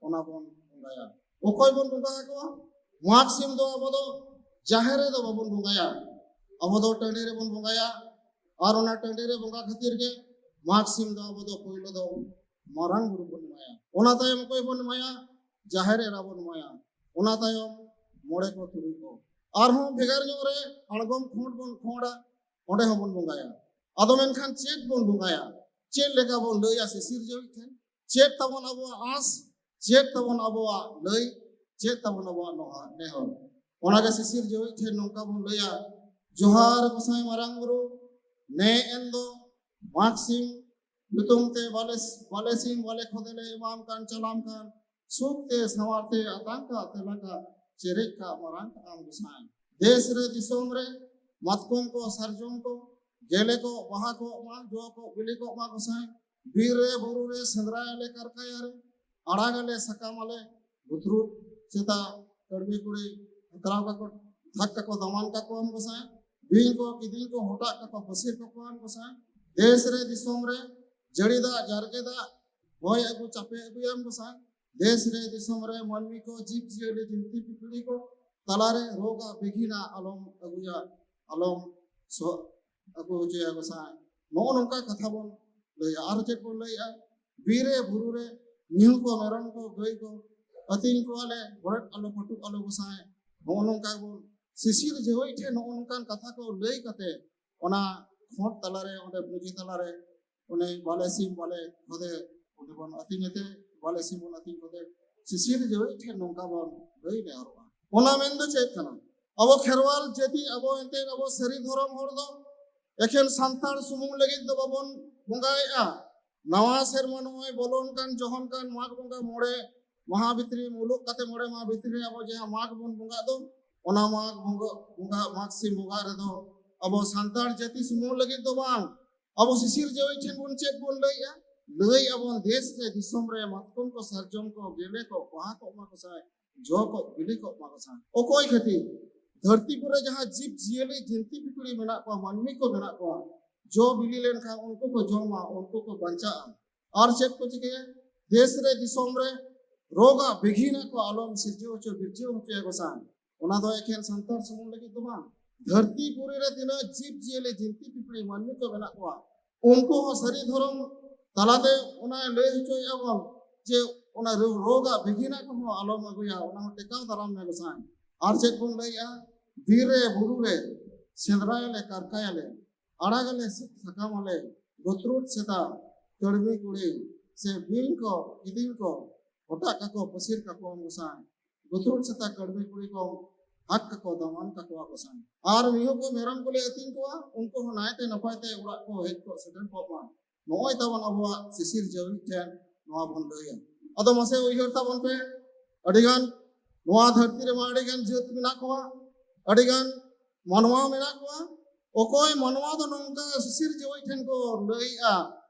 ᱚᱱᱟ ᱵᱚᱱ ᱵᱚᱸᱜᱟᱭᱟ᱾ ᱚᱠᱚᱭ ᱵᱚᱱ ᱵᱚᱸᱜᱟ ᱟᱠᱚᱣᱟ? ᱢᱟᱜᱽ ᱥᱤᱢ ᱫᱚ ᱟᱵᱚ ᱫᱚ ᱡᱟᱦᱮᱨ ᱨᱮᱫᱚ ᱵᱟᱵᱚᱱ ᱵᱚᱸᱜᱟᱭᱟ, ᱟᱵᱚ ᱫᱚ ᱴᱟᱺᱰᱤ ᱨᱮᱵᱚᱱ ᱵᱚᱸᱜᱟᱭᱟ᱾ ᱟᱨ ᱚᱱᱟ ᱴᱟᱺᱰᱤ ᱨᱮ ᱵᱚᱸᱜᱟ ᱠᱷᱟᱹᱛᱤᱨ ᱜᱮ ᱢᱟᱜᱽ ᱥᱤᱢ ᱫᱚ ᱟᱵᱚ ᱫᱚ ᱯᱳᱭᱞᱳ ᱫᱚ ᱢᱟᱨᱟᱝ ᱵᱩᱨᱩ ᱵᱚᱱ ᱮᱢᱟᱭᱟ, ᱚᱱᱟ ᱛᱟᱭᱚᱢ ᱚᱠᱚᱭ ᱵᱚᱱ ᱮᱢᱟᱭᱟ? ᱡᱟᱦᱮᱨ ᱮᱨᱟ ᱵᱚᱱ ᱮᱢᱟᱭᱟ, ᱚᱱᱟ ᱛᱟᱭᱚᱢ ᱢᱚᱬᱮ ᱠᱚ ᱛᱩᱨᱩᱭ ᱠᱚ᱾ ᱟᱨᱦᱚᱸ ᱵᱷᱮᱜᱟᱨ ᱧᱚᱜ ᱨᱮ ᱟᱬᱜᱚᱢ ᱠᱷᱚᱸᱰ ᱵᱚᱱ ᱠᱷᱚᱸᱰᱟ, ᱚᱸᱰᱮ ᱦᱚᱸᱵᱚᱱ ᱵᱚᱸᱜᱟᱭᱟ᱾ ᱟᱫᱚ ᱢᱮᱱᱠᱷᱟᱱ ᱪᱮᱫ ᱵᱚᱱ ᱵᱚᱸᱜᱟᱭᱟ? ᱪᱮᱫ ᱞᱮᱠᱟ ᱵᱚᱱ ᱞᱟᱹᱭᱟ ᱥᱤᱥᱤᱨ ᱡᱟᱹᱣᱤᱡ ᱴᱷᱮᱱ? ᱪᱮᱫ ᱛᱟᱵᱚᱱ ᱟᱵᱚᱣᱟᱜ ᱟᱸᱥ? ᱪᱮᱫ ᱛᱟᱵᱚᱱ ᱟᱵᱚᱣᱟᱜ ᱞᱟᱹᱭ? ᱪᱮᱫ ᱛᱟᱵᱚᱱ ᱟᱵᱚᱣᱟᱜ ᱱᱚᱣᱟ ᱱᱮᱦᱚᱨ? ᱚᱱᱟᱜᱮ ᱥᱤᱥᱤᱨ ᱡᱟᱹᱣᱤᱡ ᱴᱷᱮᱱ ᱱᱚᱝᱠᱟ ᱵᱚᱱ ᱞᱟᱹᱭᱟ, ᱡᱚᱦᱟᱨ ᱜᱚᱸᱥᱟᱭ ᱢᱟᱨᱟᱝ ᱵᱩᱨᱩ, ᱱᱮ ᱮᱱ ᱫᱚ ᱢᱟᱜᱽ ᱥᱤᱢ ᱧᱩᱛᱩᱢ ᱛᱮ ᱵᱟᱞᱮ, ᱵᱟᱞᱮ ᱥᱤᱢ ᱵᱟᱞᱮ ᱠᱷᱚᱫᱮ ᱞᱮ ᱮᱢᱟᱢ ᱠᱟᱱ ᱪᱟᱞᱟᱢ ᱠᱟᱱ, ᱥᱩᱠ ᱛᱮ ᱥᱟᱶᱟᱨ ᱛᱮ ᱟᱛᱟᱝ ᱠᱟᱜ ᱛᱮᱞᱟ ᱠᱟᱜ ᱪᱮᱨᱮᱡ ᱠᱟᱜ ᱢᱟᱨᱟᱝ ᱠᱟᱜ ᱟᱢ ᱜᱚᱸᱥᱟᱭ᱾ ᱫᱮᱥ ᱨᱮ ᱫᱤᱥᱚᱢ ᱨᱮ ᱢᱟᱛᱠᱚᱢ ᱠᱚ ᱥᱟᱨᱡᱚᱢ ᱠᱚ ᱜᱮᱞᱮ ᱠᱚ ᱵᱟᱦᱟ ᱠᱚᱜ ᱢᱟ, ᱡᱚ ᱠᱚ ᱵᱤᱞᱤ ᱠᱚᱜ ᱢᱟ ᱜᱚᱸᱥᱟᱭ᱾ ᱵᱤᱨ ᱨᱮ ᱵᱩᱨᱩ ᱨᱮ ᱥᱮᱸᱫᱽᱨᱟᱭᱟᱞᱮ ᱠᱟᱨᱠᱟᱭᱟ ᱨᱮ, ᱟᱲᱟᱜᱟᱞᱮ ᱥᱟᱠᱟᱢᱟᱞᱮ, ᱵᱩᱛᱨᱩᱫ ᱥᱮᱛᱟ ᱠᱟᱹᱲᱢᱤ ᱠᱩᱲᱤ ᱦᱮᱠᱨᱟᱣ ᱠᱟᱠᱚ ᱫᱷᱟᱠ ᱠᱟᱠᱚ ᱫᱟᱢᱟᱱ ᱠᱟᱠᱚᱣᱟᱢ ᱜᱚᱸᱥᱟᱭ᱾ ᱵᱤᱧ ᱠᱚ ᱠᱤᱫᱤᱧ ᱠᱚ ᱦᱚᱴᱟᱜ ᱠᱟᱠᱚ ᱯᱟᱹᱥᱤᱨ ᱠᱟᱠᱚᱣᱟᱢ ᱜᱚᱸᱥᱟᱭ᱾ ᱫᱮᱥ ᱨᱮ ᱫᱤᱥᱚᱢ ᱨᱮ ᱡᱟᱹᱲᱤ ᱫᱟᱜ ᱡᱟᱨᱜᱮ ᱫᱟᱜ ᱦᱚᱭ ᱟᱹᱜᱩ ᱪᱟᱯᱮ ᱟᱹᱜᱩᱭᱟᱢ ᱜᱚᱸᱥᱟᱭ᱾ ᱫᱮᱥ ᱨᱮ ᱫᱤᱥᱚᱢ ᱨᱮ ᱢᱟᱹᱱᱢᱤ ᱠᱚ ᱡᱤᱵᱽ ᱡᱤᱭᱟᱹᱞᱤ ᱡᱤᱱᱛᱤ ᱯᱤᱯᱤᱲᱤ ᱠᱚ ᱛᱟᱞᱟᱨᱮ ᱨᱳᱜᱽ ᱟᱜ ᱵᱤᱜᱷᱤᱱ ᱟᱜ ᱟᱞᱚᱢ ᱟᱹᱜᱩᱭᱟ, ᱟᱞᱚᱢ ᱥᱚ-, ᱟᱹᱜᱩ ᱦᱚᱪᱚᱭᱟ ᱜᱚᱸᱥᱟᱭ᱾ ᱱᱚᱜᱼᱚ ᱱᱚᱝᱠᱟ ᱠᱟᱛᱷᱟ ᱵᱚᱱ ᱞᱟᱹᱭᱟ᱾ ᱟᱨ ᱪᱮᱫ ᱵᱚᱱ ᱞᱟᱹᱭᱮᱜᱼᱟ? ᱵᱤᱨ ᱨᱮ ᱵᱩᱨᱩ ᱨᱮ ᱢᱤᱦᱩ ᱠᱚ ᱢᱮᱨᱚᱢ ᱠᱚ ᱜᱟᱹᱭ ᱠᱚ ᱟᱹᱛᱤᱧ ᱠᱚᱣᱟᱞᱮ, ᱜᱚᱲᱮᱫ ᱟᱞᱚ ᱯᱟᱹᱴᱩᱵ ᱟᱞᱚ ᱜᱚᱸᱥᱟᱭ᱾ ᱱᱚᱜᱼᱚ ᱱᱚᱝᱠᱟ ᱵᱚᱱ ᱥᱤᱥᱤᱨ ᱡᱟᱹᱣᱤᱡ ᱴᱷᱮᱱ ᱱᱚᱜᱼᱚ ᱱᱚᱝᱠᱟᱱ ᱠᱟᱛᱷᱟ ᱠᱚ ᱞᱟᱹᱭ ᱠᱟᱛᱮ ᱚᱱᱟ ᱠᱷᱚᱸᱰ ᱛᱟᱞᱟᱨᱮ, ᱚᱸᱰᱮ ᱯᱩᱸᱡᱤ ᱛᱟᱞᱟᱨᱮ ᱚᱱᱮ ᱵᱟᱞᱮ ᱥᱤᱢ ᱵᱟᱞᱮ ᱠᱷᱚᱫᱮ ᱚᱸᱰᱮ ᱵᱚᱱ ᱟᱹᱛᱤᱧ ᱟᱛᱮ, ᱵᱟᱞᱮ ᱥᱤᱢ ᱵᱚᱱ ᱟᱹᱛᱤᱧ ᱠᱷᱚᱫᱮ ᱥᱤᱥᱤᱨ ᱡᱟᱹᱣᱤᱡ ᱴᱷᱮᱱ ᱱᱚᱝᱠᱟ ᱵᱚᱱ ᱞᱟᱹᱭ ᱱᱮᱦᱚᱨᱚᱜᱼᱟ᱾ ᱚᱱᱟ ᱢᱮᱱ ᱫᱚ ᱪᱮᱫ ᱠᱟᱱᱟ? ᱟᱵᱚ ᱠᱷᱮᱨᱣᱟᱞ ᱡᱟᱹᱛᱤ, ᱟᱵᱚ ᱮᱱᱛᱮ ᱟᱵᱚ ᱥᱟᱹᱨᱤ ᱫᱷᱚᱨᱚᱢ ᱦᱚᱲ ᱫᱚ ᱮᱠᱷᱮᱱ ᱥᱟᱱᱛᱟᱲ ᱥᱩᱢᱩᱝ ᱞᱟᱹᱜᱤᱫ ᱫᱚ ᱵᱟᱵᱚᱱ ᱵᱚᱸᱜᱟᱭᱮᱜᱼᱟ᱾ ᱱᱟᱣᱟ ᱥᱮᱨᱢᱟ ᱱᱚᱜᱼᱚᱭ ᱵᱚᱞᱚᱱ ᱠᱟᱱ, ᱡᱚᱦᱚᱱ ᱠᱟᱱ ᱢᱟᱜᱽ ᱵᱚᱸᱜᱟ ᱢᱚᱬᱮ ᱢᱟᱦᱟ ᱵᱷᱤᱛᱨᱤ, ᱢᱩᱞᱩᱜ ᱠᱟᱛᱮ ᱢᱚᱬᱮ ᱢᱟᱦᱟ ᱵᱷᱤᱛᱨᱤ ᱨᱮ ᱟᱵᱚ ᱡᱟᱦᱟᱸ ᱢᱟᱜᱽ ᱵᱚᱱ ᱵᱚᱸᱜᱟᱜ ᱫᱚ, ᱚᱱᱟ ᱢᱟᱜᱽ ᱵᱚᱸᱜᱟ, ᱵᱚᱸᱜᱟ, ᱢᱟᱜᱽ ᱥᱤᱢ ᱵᱚᱸᱜᱟ ᱨᱮᱫᱚ ᱟᱵᱚ ᱥᱟᱱᱛᱟᱲ ᱡᱟᱹᱛᱤ ᱥᱩᱢᱩᱝ ᱞᱟᱹᱜᱤᱫ ᱫᱚ ᱵᱟᱝ, ᱟᱵᱚ ᱥᱤᱥᱤᱨ ᱡᱟᱹᱣᱤᱡ ᱴᱷᱮᱱ ᱵᱚᱱ ᱪᱮᱫ ᱵᱚᱱ ᱞᱟᱹᱭᱮᱜᱼᱟ? ᱞᱟᱹᱭ ᱟᱵᱚᱱ, ᱫᱮᱥ ᱨᱮ ᱫᱤᱥᱚᱢ ᱨᱮ ᱢᱟᱛᱠᱚᱢ ᱠᱚ, ᱥᱟᱨᱡᱚᱢ ᱠᱚ, ᱜᱮᱞᱮ ᱠᱚ, ᱵᱟᱦᱟ ᱠᱚᱜ ᱢᱟ ᱠᱚ ᱥᱟᱭ, ᱡᱚ ᱠᱚ ᱵᱤᱞᱤ ᱠᱚᱜ ᱢᱟ ᱠᱚ ᱥᱟᱭ᱾ ᱚᱠᱚᱭ ᱠᱷᱟᱹᱛᱤᱨ? ᱫᱷᱟᱹᱨᱛᱤ ᱯᱩᱨᱤ ᱨᱮ ᱡᱟᱦᱟᱸ ᱡᱤᱵᱽ ᱡᱤᱭᱟᱹᱞᱤ, ᱡᱤᱱᱛᱤ ᱯᱤᱯᱤᱲᱤ ᱢᱮᱱᱟᱜ ᱠᱚᱣᱟ, ᱢᱟᱹᱱᱢᱤ ᱠᱚ ᱢᱮᱱᱟᱜ ᱠᱚᱣᱟ, ᱡᱚ ᱵᱤᱞᱤ ᱞᱮᱱᱠᱷᱟᱱ ᱩᱱᱠᱩ ᱠᱚ ᱡᱚᱢᱟ, ᱩᱱᱠᱩ ᱠᱚ ᱵᱟᱧᱪᱟᱜᱼᱟ᱾ ᱟᱨ ᱪᱮᱫ ᱠᱚ ᱪᱤᱠᱟᱹᱭᱟ? ᱫᱮᱥ ᱨᱮ ᱫᱤᱥᱚᱢ ᱨᱮ ᱨᱳᱜᱽ ᱟᱜ ᱵᱤᱜᱷᱤᱱᱟᱜ ᱠᱚ ᱟᱞᱚᱢ ᱥᱤᱨᱡᱟᱹᱣ ᱦᱚᱪᱚ, ᱵᱤᱨᱡᱟᱹᱣ ᱦᱚᱪᱚᱭᱟ ᱜᱚᱸᱥᱟᱭ᱾ ᱚᱱᱟ ᱫᱚ ᱮᱠᱷᱮᱱ ᱥᱟᱱᱛᱟᱲ ᱥᱩᱢᱩᱝ ᱞᱟᱹᱜᱤᱫ ᱫᱚ ᱵᱟᱝ, ᱫᱷᱟᱹᱨᱛᱤ ᱯᱩᱨᱤ ᱨᱮ ᱛᱤᱱᱟᱹᱜ ᱡᱤᱵᱽ ᱡᱤᱭᱟᱹᱞᱤ, ᱡᱤᱱᱛᱤ ᱯᱤᱯᱤᱲᱤ, ᱢᱟᱹᱱᱢᱤ ᱠᱚ ᱢᱮᱱᱟᱜ ᱠᱚᱣᱟ, ᱩᱱᱠᱩ ᱦᱚᱸ ᱥᱟᱹᱨᱤ ᱫᱷᱚᱨᱚᱢ ᱛᱟᱞᱟᱛᱮ ᱚᱱᱟ ᱞᱟᱹᱭ ᱦᱚᱪᱚᱭᱮᱫᱼᱟ ᱵᱚᱱ ᱡᱮ ᱚᱱᱟ ᱨᱳ-, ᱨᱳᱜᱽ ᱟᱜ ᱵᱤᱜᱷᱤᱱᱟᱜ ᱠᱚᱦᱚᱸ ᱟᱞᱚᱢ ᱟᱹᱜᱩᱭᱟ, ᱚᱱᱟ ᱦᱚᱸ ᱴᱮᱠᱟᱣ ᱫᱟᱨᱟᱢ ᱢᱮ ᱜᱚᱸᱥᱟᱭ᱾ ᱟᱨ ᱪᱮᱫ ᱵᱚᱱ ᱞᱟᱹᱭᱮᱫᱼᱟ? ᱵᱤᱨ ᱨᱮ ᱵᱩᱨᱩ ᱨᱮ ᱥᱮᱸᱫᱽᱨᱟᱭᱟᱞᱮ, ᱠᱟᱨᱠᱟᱭᱟᱞᱮ, ᱟᱲᱟᱜᱟᱞᱮ ᱥᱟᱠᱟᱢᱟᱞᱮ, ᱜᱚᱛᱨᱩᱴ ᱥᱮᱛᱟ, ᱠᱟᱹᱲᱢᱤ ᱠᱩᱲᱤ ᱥᱮ ᱵᱤᱧ ᱠᱚ, ᱠᱤᱫᱤᱧ ᱠᱚ, ᱦᱚᱴᱟᱜ ᱠᱟᱠᱚ, ᱯᱟᱹᱥᱤᱨ ᱠᱟᱠᱚᱣᱟᱢ ᱜᱚᱸᱥᱟᱭ᱾ ᱜᱚᱛᱨᱩᱴ ᱥᱮᱛᱟ, ᱠᱟᱹᱲᱢᱤ ᱠᱩᱲᱤ ᱠᱚ ᱦᱟᱠ ᱠᱟᱠᱚ, ᱫᱟᱢᱟᱱ ᱠᱟᱠᱚᱣᱟ ᱜᱚᱸᱥᱟᱭ᱾ ᱟᱨ ᱢᱤᱦᱩ ᱠᱚ, ᱢᱮᱨᱚᱢ ᱠᱚᱞᱮ ᱟᱹᱛᱤᱧ ᱠᱚᱣᱟ, ᱩᱱᱠᱩ ᱦᱚᱸ ᱱᱟᱭᱛᱮ ᱱᱟᱯᱟᱭ ᱛᱮ ᱚᱲᱟᱜ ᱠᱚ ᱦᱮᱡ ᱠᱚᱜ ᱥᱮᱴᱮᱨ ᱠᱚᱜ ᱢᱟ᱾ ᱱᱚᱜᱼᱚᱭ ᱛᱟᱵᱚᱱ ᱟᱵᱚᱣᱟᱜ ᱥᱤᱥᱤᱨ ᱡᱟᱹᱣᱤᱡ ᱴᱷᱮᱱ ᱱᱚᱣᱟ ᱵᱚᱱ ᱞᱟᱹᱭᱟ᱾ ᱟᱫᱚ ᱢᱟᱥᱮ ᱩᱭᱦᱟᱹᱨ ᱛᱟᱵᱚᱱ ᱯᱮ, ᱟᱹᱰᱤᱜᱟᱱ ᱱᱚᱣᱟ ᱫᱷᱟᱹᱨᱛᱤ ᱨᱮᱢᱟ ᱟᱹᱰᱤᱜᱟᱱ ᱡᱟᱹᱛ ᱢᱮᱱᱟᱜ ᱠᱚᱣᱟ, ᱟᱹᱰᱤᱜᱟᱱ ᱢᱟᱱᱣᱟ ᱢᱮᱱᱟᱜ ᱠᱚᱣᱟ᱾ ᱚᱠᱚᱭ ᱢᱟᱱᱣᱟ ᱫᱚ ᱱᱚᱝᱠᱟ ᱥᱤᱥᱤᱨ ᱡᱟᱹᱣᱤᱡ ᱴᱷᱮᱱ ᱠᱚ ᱞᱟᱹᱭᱮᱜᱼᱟ,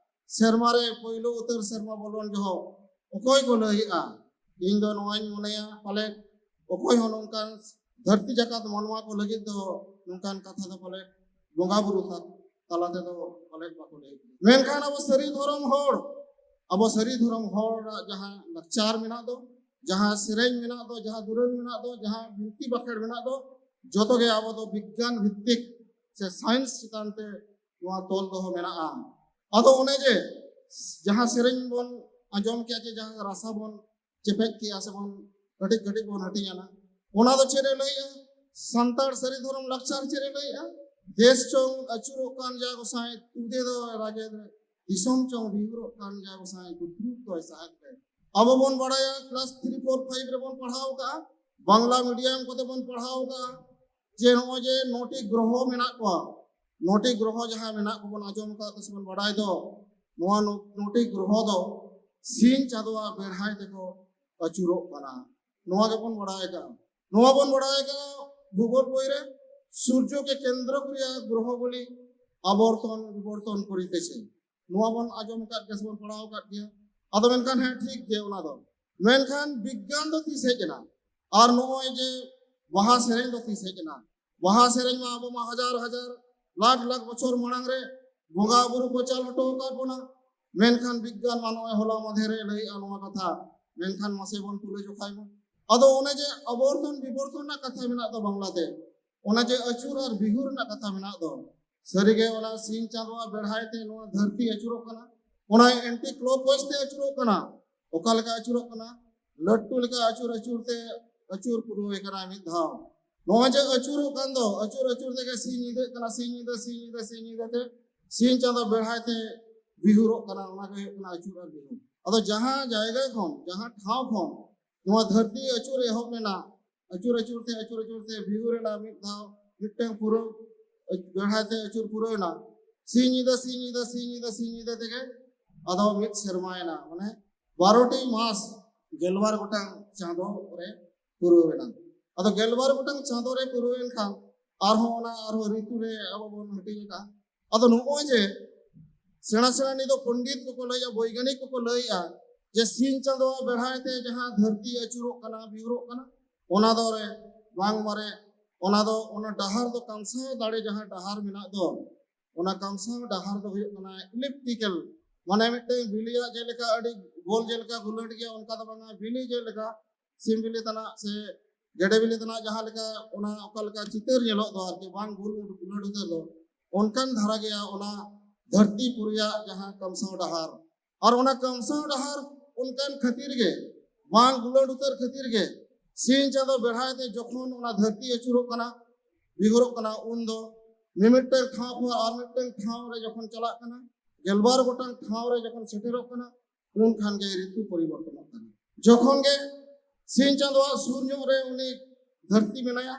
ᱥᱮᱨᱢᱟ ᱨᱮ ᱯᱳᱭᱞᱳ ᱩᱛᱟᱹᱨ ᱥᱮᱨᱢᱟ ᱵᱚᱞᱚᱱ ᱡᱚᱦᱚᱜ ᱚᱠᱚᱭ ᱠᱚ ᱞᱟᱹᱭᱮᱜᱼᱟ? ᱤᱧ ᱫᱚ ᱱᱚᱣᱟᱧ ᱢᱚᱱᱮᱭᱟ, ᱯᱟᱞᱮᱫ ᱚᱠᱚᱭ ᱦᱚᱸ ᱱᱚᱝᱠᱟᱱ ᱫᱷᱟᱹᱨᱛᱤ ᱡᱟᱠᱟᱛ ᱢᱟᱱᱣᱟ ᱠᱚ ᱞᱟᱹᱜᱤᱫ ᱫᱚ ᱱᱚᱝᱠᱟᱱ ᱠᱟᱛᱷᱟ ᱫᱚ ᱯᱟᱞᱮᱫ ᱵᱚᱸᱜᱟ ᱵᱩᱨᱩ ᱛᱟ-, ᱛᱟᱞᱟ ᱛᱮᱫᱚ ᱯᱟᱞᱮᱫ ᱵᱟᱠᱚ ᱞᱟᱹᱭ᱾ ᱢᱮᱱᱠᱷᱟᱱ ᱟᱵᱚ ᱥᱟᱹᱨᱤ ᱫᱷᱚᱨᱚᱢ ᱦᱚᱲ, ᱟᱵᱚ ᱥᱟᱹᱨᱤ ᱫᱷᱚᱨᱚᱢ ᱦᱚᱲᱟᱜ ᱡᱟᱦᱟᱸ ᱞᱟᱠᱪᱟᱨ ᱢᱮᱱᱟᱜ ᱫᱚ, ᱡᱟᱦᱟᱸ ᱥᱮᱨᱮᱧ ᱢᱮᱱᱟᱜ ᱫᱚ, ᱡᱟᱦᱟᱸ ᱫᱩᱨᱟᱹᱝ ᱢᱮᱱᱟᱜ ᱫᱚ, ᱡᱟᱦᱟᱸ ᱵᱤᱱᱛᱤ ᱵᱟᱠᱷᱮᱲ ᱢᱮᱱᱟᱜ ᱫᱚ, ᱡᱚᱛᱚ ᱜᱮ ᱟᱵᱚ ᱫᱚ ᱵᱤᱜᱽᱜᱟᱱ ᱵᱷᱤᱛᱛᱤᱠ ᱥᱮ ᱥᱟᱭᱮᱱᱥ ᱪᱮᱛᱟᱱ ᱛᱮ ᱱᱚᱣᱟ ᱛᱚᱞ ᱫᱚᱦᱚ ᱢᱮᱱᱟᱜᱼᱟ᱾ ᱟᱫᱚ ᱚᱱᱮ ᱡᱮ ᱡᱟᱦᱟᱸ ᱥᱮᱨᱮᱧ ᱵᱚᱱ ᱟᱸᱡᱚᱢ ᱠᱮᱜᱼᱟ, ᱡᱮ ᱡᱟᱦᱟᱸ ᱨᱟᱥᱟ ᱵᱚᱱ ᱪᱮᱯᱮᱡ ᱠᱮᱜᱼᱟ ᱥᱮ ᱵᱚᱱ ᱠᱟᱹᱴᱤᱡ ᱠᱟᱹᱴᱤᱡ ᱵᱚᱱ ᱦᱟᱹᱴᱤᱧ ᱟᱱᱟ, ᱚᱱᱟ ᱫᱚ ᱪᱮᱫ ᱮ ᱞᱟᱹᱭᱮᱜᱼᱟ? ᱥᱟᱱᱛᱟᱲ ᱥᱟᱹᱨᱤ ᱫᱷᱚᱨᱚᱢ ᱞᱟᱠᱪᱟᱨ ᱪᱮᱫ ᱮ ᱞᱟᱹᱭᱮᱜᱼᱟ? ᱫᱮᱥ ᱪᱚᱝ ᱟᱹᱪᱩᱨᱚᱜ ᱠᱟᱱ ᱡᱟ ᱜᱚᱸᱥᱟᱭ, ᱛᱩᱫᱮ ᱫᱚᱭ ᱨᱟᱜᱮᱫ ᱨᱮ, ᱫᱤᱥᱚᱢ ᱪᱚᱝ ᱵᱤᱦᱩᱨᱚᱜ ᱠᱟᱱ ᱡᱟ ᱜᱚᱸᱥᱟᱭ, ᱜᱩᱛᱨᱩᱴ ᱫᱚᱭ ᱥᱟᱦᱮᱫ ᱨᱮ᱾ ᱟᱵᱚ ᱵᱚᱱ ᱵᱟᱲᱟᱭᱟ, ᱠᱞᱟᱥ ᱛᱷᱨᱤ, ᱯᱷᱳᱨ, ᱯᱷᱟᱭᱤᱵᱷ ᱨᱮᱵᱚᱱ ᱯᱟᱲᱦᱟᱣ ᱠᱟᱜᱼᱟ, ᱵᱟᱝᱞᱟ ᱢᱤᱰᱤᱭᱟᱢ ᱠᱚᱛᱮ ᱵᱚᱱ ᱯᱟᱲᱦᱟᱣ ᱠᱟᱜᱼᱟ, ᱡᱮ ᱱᱚᱜᱼᱚᱭ ᱡᱮ ᱱᱚᱴᱤ ᱜᱨᱚᱦᱚ ᱢᱮᱱᱟᱜ ᱠᱚᱣᱟ, ᱱᱚᱴᱤ ᱜᱨᱚᱦᱚ ᱡᱟᱦᱟᱸ ᱢᱮᱱᱟᱜ ᱠᱚᱵᱚᱱ ᱟᱸᱡᱚᱢ ᱟᱠᱟᱫ ᱥᱮᱵᱚᱱ ᱵᱟᱲᱟᱭ ᱫᱚ, ᱱᱚᱣᱟ ᱱᱚ-, ᱱᱚᱴᱤ ᱜᱨᱚᱦᱚ ᱫᱚ ᱥᱤᱧ ᱪᱟᱸᱫᱳᱣᱟᱜ ᱵᱮᱲᱦᱟᱭ ᱛᱮᱠᱚ ᱟᱹᱪᱩᱨᱚᱜ ᱠᱟᱱᱟ᱾ ᱱᱚᱣᱟ ᱜᱮᱵᱚᱱ ᱵᱟᱲᱟᱭ ᱠᱟᱜᱼᱟ᱾ ᱱᱚᱣᱟ ᱵᱚᱱ ᱵᱟᱲᱟᱭ ᱠᱟᱜᱼᱟ ᱵᱷᱩᱜᱳᱞ ᱵᱳᱭ ᱨᱮ, ᱥᱩᱨᱡᱚ ᱠᱮ ᱠᱮᱱᱫᱨᱚ ᱠᱨᱤᱭᱟ ᱜᱨᱚᱦᱚ ᱵᱚᱞᱤ ᱟᱵᱚᱨᱛᱚᱱ ᱵᱤᱵᱚᱨᱛᱚᱱ ᱠᱚᱨᱤᱛᱮᱥᱮ᱾ ᱱᱚᱣᱟ ᱵᱚᱱ ᱟᱸᱡᱚᱢ ᱟᱠᱟᱫ ᱜᱮᱭᱟ ᱥᱮ ᱵᱚᱱ ᱯᱟᱲᱦᱟᱣ ᱟᱠᱟᱫ ᱜᱮᱭᱟ᱾ ᱟᱫᱚ ᱢᱮᱱᱠᱷᱟᱱ ᱦᱮᱸ, ᱴᱷᱤᱠ ᱜᱮ ᱚᱱᱟ ᱫᱚ, ᱢᱮᱱᱠᱷᱟᱱ ᱵᱤᱜᱽᱜᱟᱱ ᱫᱚ ᱛᱤᱥ ᱦᱮᱡ ᱮᱱᱟ? ᱟᱨ ᱱᱚᱜᱼᱚᱭ ᱡᱮ ᱵᱟᱦᱟ ᱥᱮᱨᱮᱧ ᱫᱚ ᱛᱤᱥ ᱦᱮᱡ ᱮᱱᱟ? ᱵᱟᱦᱟ ᱥᱮᱨᱮᱧ ᱢᱟ ᱟᱵᱚ ᱢᱟ ᱦᱟᱡᱟᱨ ᱦᱟᱡᱟᱨ, ᱞᱟᱠᱷ ᱞᱟᱠᱷ ᱵᱚᱪᱷᱚᱨ ᱢᱟᱲᱟᱝ ᱨᱮ ᱵᱚᱸᱜᱟ ᱵᱩᱨᱩ ᱠᱚ ᱪᱟᱞ ᱦᱚᱴᱚ ᱟᱠᱟᱫ ᱵᱚᱱᱟ᱾ ᱢᱮᱱᱠᱷᱟᱱ ᱵᱤᱜᱽᱜᱟᱱ ᱢᱟ ᱱᱚᱜᱼᱚᱭ ᱦᱚᱞᱟ ᱢᱟᱫᱷᱮᱨ ᱨᱮ ᱞᱟᱹᱭᱮᱜᱼᱟ ᱱᱚᱣᱟ ᱠᱟᱛᱷᱟ᱾ ᱢᱮᱱᱠᱷᱟᱱ ᱢᱟᱥᱮ ᱵᱚᱱ ᱛᱩᱞᱟᱹ ᱡᱚᱠᱷᱟᱭ ᱢᱟ᱾ ᱟᱫᱚ ᱚᱱᱮ ᱡᱮ ᱟᱵᱚᱨᱛᱚᱱ ᱵᱤᱵᱚᱨᱛᱚᱱ ᱨᱮᱱᱟᱜ ᱠᱟᱛᱷᱟ ᱢᱮᱱᱟᱜ ᱫᱚ ᱵᱟᱝᱞᱟᱛᱮ, ᱚᱱᱟ ᱡᱮ ᱟᱹᱪᱩᱨ ᱟᱨ ᱵᱤᱦᱩᱨ ᱨᱮᱱᱟᱜ ᱠᱟᱛᱷᱟ ᱢᱮᱱᱟᱜ ᱫᱚ, ᱥᱟᱹᱨᱤᱜᱮ ᱚᱱᱟ ᱥᱤᱧ ᱪᱟᱸᱫᱳᱣᱟᱜ ᱵᱮᱲᱦᱟᱭ ᱛᱮ ᱱᱚᱣᱟ ᱫᱷᱟᱹᱨᱛᱤ ᱟᱹᱪᱩᱨᱚᱜ ᱠᱟᱱᱟ, ᱚᱱᱟ ᱮᱱᱴᱤ ᱠᱞᱚᱠᱣᱟᱭᱤᱡ ᱛᱮ ᱟᱹᱪᱩᱨᱚᱜ ᱠᱟᱱᱟ᱾ ᱚᱠᱟ ᱞᱮᱠᱟ ᱟᱹᱪᱩᱨᱚᱜ ᱠᱟᱱᱟ? ᱞᱟᱹᱴᱩ ᱞᱮᱠᱟ ᱟᱹᱪᱩᱨ ᱟᱹᱪᱩᱨ ᱛᱮ ᱟᱹᱪᱩᱨ ᱯᱩᱨᱟᱹᱣ ᱠᱟᱱᱟ ᱢᱤᱫ ᱫᱷᱟᱣ᱾ ᱱᱚᱜᱼᱚᱭ ᱡᱮ ᱟᱹᱪᱩᱨᱚᱜ ᱠᱟᱱ ᱫᱚ, ᱟᱹᱪᱩᱨ ᱟᱹᱪᱩᱨ ᱛᱮᱜᱮ ᱥᱤᱧ ᱧᱤᱫᱟᱹᱜ ᱠᱟᱱᱟ, ᱥᱤᱧ ᱧᱤᱫᱟᱹ, ᱥᱤᱧ ᱧᱤᱫᱟᱹ, ᱥᱤᱧ ᱧᱤᱫᱟᱹ ᱛᱮ ᱥᱤᱧ ᱪᱟᱸᱫᱳ ᱵᱮᱲᱦᱟᱭ ᱛᱮ ᱵᱤᱦᱩᱨᱚᱜ ᱠᱟᱱᱟ᱾ ᱚᱱᱟ ᱜᱮ ᱦᱩᱭᱩᱜ ᱠᱟᱱᱟ ᱟᱹᱪᱩᱨ ᱟᱨ ᱵᱤᱦᱩᱨ᱾ ᱟᱫᱚ ᱡᱟᱦᱟᱸ ᱡᱟᱭᱜᱟ ᱠᱷᱚᱱ, ᱡᱟᱦᱟᱸ ᱴᱷᱟᱶ ᱠᱷᱚᱱ ᱱᱚᱣᱟ ᱫᱷᱟᱹᱨᱛᱤ ᱟᱹᱪᱩᱨ ᱮᱦᱚᱵ ᱞᱮᱱᱟ, ᱟᱹᱪᱩᱨ ᱟᱹᱪᱩᱨ ᱛᱮ, ᱟᱹᱪᱩᱨ ᱟᱹᱪᱩᱨ ᱛᱮ ᱵᱤᱦᱩᱨ ᱮᱱᱟ ᱢᱤᱫ ᱫᱷᱟᱣ, ᱢᱤᱫᱴᱟᱝ ᱯᱩᱨᱟᱹᱣ, ᱵᱮᱲᱦᱟᱭ ᱛᱮ ᱟᱹᱪᱩᱨ ᱯᱩᱨᱟᱹᱣ ᱮᱱᱟ᱾ ᱥᱤᱧ ᱧᱤᱫᱟᱹ, ᱥᱤᱧ ᱧᱤᱫᱟᱹ, ᱥᱤᱧ ᱧᱤᱫᱟᱹ, ᱥᱤᱧ ᱧᱤᱫᱟᱹ ᱛᱮᱜᱮ ᱟᱫᱚ ᱢᱤᱫ ᱥᱮᱨᱢᱟ ᱮᱱᱟ᱾ ᱢᱟᱱᱮ ᱵᱟᱨᱚᱴᱤ ᱢᱟᱥ, ᱜᱮᱞᱵᱟᱨ ᱜᱚᱴᱟᱝ ᱪᱟᱸᱫᱳ ᱨᱮ ᱯᱩᱨᱟᱹᱣ ᱮᱱᱟ᱾ ᱟᱫᱚ ᱜᱮᱞᱵᱟᱨ ᱜᱚᱴᱟᱝ ᱪᱟᱸᱫᱳ ᱨᱮ ᱯᱩᱨᱟᱹᱣ ᱮᱱ ᱠᱷᱟᱱ ᱟᱨᱦᱚᱸ ᱚᱱᱟ ᱟᱨᱦᱚᱸ ᱨᱤᱛᱩ ᱨᱮ ᱟᱵᱚ ᱵᱚᱱ ᱦᱟᱹᱴᱤᱧ ᱟᱠᱟᱫᱼᱟ᱾ ᱟᱫᱚ ᱱᱚᱜᱼᱚᱭ ᱡᱮ ᱥᱮᱬᱟ ᱥᱮᱬᱟ ᱱᱤᱛ ᱫᱚ ᱯᱚᱱᱰᱤᱛ ᱠᱚᱠᱚ ᱞᱟᱹᱭᱮᱜᱼᱟ, ᱵᱳᱭᱜᱟᱱᱤᱠ ᱠᱚᱠᱚ ᱞᱟᱹᱭᱮᱜᱼᱟ ᱡᱮ ᱥᱤᱧ ᱪᱟᱸᱫᱳᱣᱟᱜ ᱵᱮᱲᱦᱟᱭ ᱛᱮ ᱡᱟᱦᱟᱸ ᱫᱷᱟᱹᱨᱛᱤ ᱟᱹᱪᱩᱨᱚᱜ ᱠᱟᱱᱟ, ᱵᱤᱦᱩᱨᱚᱜ ᱠᱟᱱᱟ, ᱚᱱᱟ ᱫᱚ ᱨᱮ ᱵᱟᱝ ᱢᱟᱨᱮ, ᱚᱱᱟ ᱫᱚ, ᱚᱱᱟ ᱰᱟᱦᱟᱨ ᱫᱚ ᱠᱟᱢᱥᱟᱣ ᱫᱟᱲᱮ ᱡᱟᱦᱟᱸ ᱰᱟᱦᱟᱨ ᱢᱮᱱᱟᱜ ᱫᱚ, ᱚᱱᱟ ᱠᱟᱢᱥᱟᱣ ᱰᱟᱦᱟᱨ ᱫᱚ ᱦᱩᱭᱩᱜ ᱠᱟᱱᱟ ᱤᱞᱤᱯᱴᱤᱠᱮᱞ, ᱢᱟᱱᱮ ᱢᱤᱫᱴᱮᱱ ᱵᱤᱞᱤᱭᱟᱜ ᱡᱮᱞᱮᱠᱟ ᱟᱹᱰᱤ ᱜᱳᱞ ᱡᱮᱞᱮᱠᱟ ᱜᱩᱞᱟᱹᱴ ᱜᱮᱭᱟ, ᱚᱱᱠᱟ ᱫᱚ ᱵᱟᱝᱟ, ᱵᱤᱞᱤ ᱡᱮᱞᱮᱠᱟ ᱥᱤᱢ ᱵᱤᱞᱤ ᱛᱟᱱᱟᱜ ᱥᱮ ᱜᱮᱰᱮ ᱵᱤᱞᱤ ᱛᱟᱱᱟᱜ ᱡᱟᱦᱟᱸ ᱞᱮᱠᱟ, ᱚᱱᱟ ᱚᱠᱟ ᱞᱮᱠᱟ ᱪᱤᱛᱟᱹᱨ ᱧᱮᱞᱚᱜ ᱫᱚ ᱟᱨᱠᱤ, ᱵᱟᱝ ᱜᱩᱞ ᱜᱩᱞᱟᱹᱴ ᱩᱛᱟᱹᱨ ᱫᱚ, ᱚᱱᱠᱟᱱ ᱫᱷᱟᱨᱟ ᱜᱮᱭᱟ ᱚᱱᱟ ᱫᱷᱟᱹᱨᱛᱤ ᱯᱩᱨᱤᱭᱟᱜ ᱡᱟᱦᱟᱸ ᱠᱟᱢᱥᱟᱣ ᱰᱟᱦᱟᱨ᱾ ᱟᱨ ᱚᱱᱟ ᱠᱟᱢᱥᱟᱣ ᱰᱟᱦᱟᱨ ᱚᱱᱠᱟᱱ ᱠᱷᱟᱹᱛᱤᱨ ᱜᱮ, ᱵᱟᱝ ᱜᱩᱞᱟᱹᱴ ᱩᱛᱟᱹᱨ ᱠᱷᱟᱹᱛᱤᱨ ᱜᱮ, ᱥᱤᱧ ᱪᱟᱸᱫᱳ ᱵᱮᱲᱦᱟᱭ ᱛᱮ ᱡᱚᱠᱷᱚᱱ ᱚᱱᱟ ᱫᱷᱟᱹᱨᱛᱤ ᱟᱹᱪᱩᱨᱚᱜ ᱠᱟᱱᱟ, ᱵᱤᱦᱩᱨᱚᱜ ᱠᱟᱱᱟ, ᱩᱱ ᱫᱚ ᱢᱤᱢᱤᱫᱴᱟᱝ ᱴᱷᱟᱶ ᱠᱷᱚᱱ ᱟᱨ ᱢᱤᱫᱴᱟᱝ ᱴᱷᱟᱶ ᱨᱮ ᱡᱚᱠᱷᱚᱱ ᱪᱟᱞᱟᱜ ᱠᱟᱱᱟ, ᱜᱮᱞᱵᱟᱨ ᱜᱚᱴᱟᱝ ᱴᱷᱟᱶ ᱨᱮ ᱡᱚᱠᱷᱚᱱ ᱥᱮᱴᱮᱨᱚᱜ ᱠᱟᱱᱟ, ᱩᱱ ᱠᱷᱟᱱ ᱜᱮ ᱨᱤᱛᱩ ᱯᱚᱨᱤᱵᱚᱨᱛᱚᱱᱚᱜ ᱠᱟᱱᱟ᱾ ᱡᱚᱠᱷᱚᱱ ᱜᱮ ᱥᱤᱧ ᱪᱟᱸᱫᱳᱣᱟᱜ ᱥᱩᱨ ᱧᱚᱜ ᱨᱮ ᱩᱱᱤ ᱫᱷᱟᱹᱨᱛᱤ ᱢᱮᱱᱟᱭᱟ,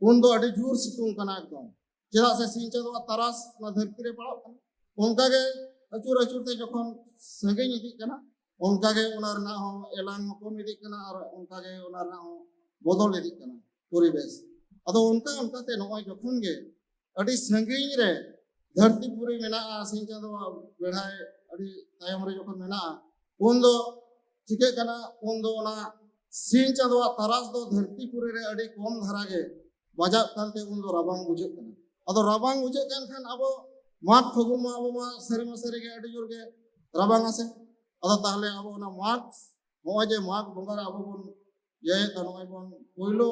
ᱩᱱ ᱫᱚ ᱟᱹᱰᱤ ᱡᱳᱨ ᱥᱤᱛᱩᱝ ᱠᱟᱱᱟ ᱮᱠᱫᱚᱢ, ᱪᱮᱫᱟᱜ ᱥᱮ ᱥᱤᱧ ᱪᱟᱸᱫᱳᱣᱟᱜ ᱛᱟᱨᱟᱥ ᱚᱱᱟ ᱫᱷᱟᱹᱨᱛᱤ ᱨᱮ ᱯᱟᱲᱟᱜ ᱠᱟᱱᱟ᱾ ᱚᱱᱠᱟᱜᱮ ᱟᱹᱪᱩᱨ ᱟᱹᱪᱩᱨ ᱛᱮ ᱡᱚᱠᱷᱚᱱ ᱥᱟᱺᱜᱤᱧ ᱤᱫᱤᱜ ᱠᱟᱱᱟ, ᱚᱱᱠᱟᱜᱮ ᱚᱱᱟ ᱨᱮᱱᱟᱜ ᱦᱚᱸ ᱮᱞᱟᱝ ᱦᱚᱸ ᱠᱚᱢ ᱤᱫᱤᱜ ᱠᱟᱱᱟ ᱟᱨ ᱚᱱᱠᱟᱜᱮ ᱚᱱᱟ ᱨᱮᱱᱟᱜ ᱦᱚᱸ ᱵᱚᱫᱚᱞ ᱤᱫᱤᱜ ᱠᱟᱱᱟ ᱯᱚᱨᱤᱵᱮᱥ᱾ ᱟᱫᱚ ᱚᱱᱠᱟ ᱚᱱᱠᱟᱛᱮ ᱱᱚᱜᱼᱚᱭ ᱡᱚᱠᱷᱚᱱ ᱜᱮ ᱟᱹᱰᱤ ᱥᱟᱺᱜᱤᱧ ᱨᱮ ᱫᱷᱟᱹᱨᱛᱤ ᱯᱩᱨᱤ ᱢᱮᱱᱟᱜᱼᱟ, ᱥᱤᱧ ᱪᱟᱸᱫᱳᱣᱟᱜ ᱵᱮᱲᱦᱟᱭ ᱟᱹᱰᱤ ᱛᱟᱭᱚᱢ ᱨᱮ ᱡᱚᱠᱷᱚᱱ ᱢᱮᱱᱟᱜᱼᱟ, ᱩᱱᱫᱚ ᱪᱤᱠᱟᱹᱜ ᱠᱟᱱᱟ? ᱩᱱᱫᱚ ᱚᱱᱟ ᱥᱤᱧ ᱪᱟᱸᱫᱳᱣᱟᱜ ᱛᱟᱨᱟᱥ ᱫᱚ ᱫᱷᱟᱹᱨᱛᱤ ᱯᱩᱨᱤ ᱨᱮ ᱟᱹᱰᱤ ᱠᱚᱢ ᱫᱷᱟᱨᱟ ᱜᱮ ᱵᱟᱡᱟᱜ ᱠᱟᱱᱛᱮ ᱩᱱᱫᱚ ᱨᱟᱵᱟᱝ ᱵᱩᱡᱷᱟᱹᱜ ᱠᱟᱱᱟ᱾ ᱟᱫᱚ ᱨᱟᱵᱟᱝ ᱵᱩᱡᱷᱟᱹᱜ ᱠᱟᱱ ᱠᱷᱟᱱ ᱟᱵᱚ ᱢᱟᱜᱽ ᱯᱷᱟᱹᱜᱩᱱ ᱢᱟ ᱟᱵᱚ ᱢᱟ ᱥᱟᱹᱨᱤ ᱢᱟ ᱥᱟᱹᱨᱤ ᱜᱮ ᱟᱹᱰᱤ ᱡᱳᱨ ᱜᱮ ᱨᱟᱵᱟᱝ ᱟᱥᱮ᱾ ᱟᱫᱚ ᱛᱟᱦᱚᱞᱮ ᱟᱵᱚ ᱚᱱᱟ ᱢᱟᱜᱽ, ᱱᱚᱜᱼᱚᱭ ᱡᱮ ᱢᱟᱜᱽ ᱵᱚᱸᱜᱟ ᱨᱮ ᱟᱵᱚ ᱵᱚᱱ ᱤᱭᱟᱹᱭᱮᱫ ᱫᱚ, ᱱᱚᱜᱼᱚᱭ ᱵᱚᱱ ᱯᱳᱭᱞᱳ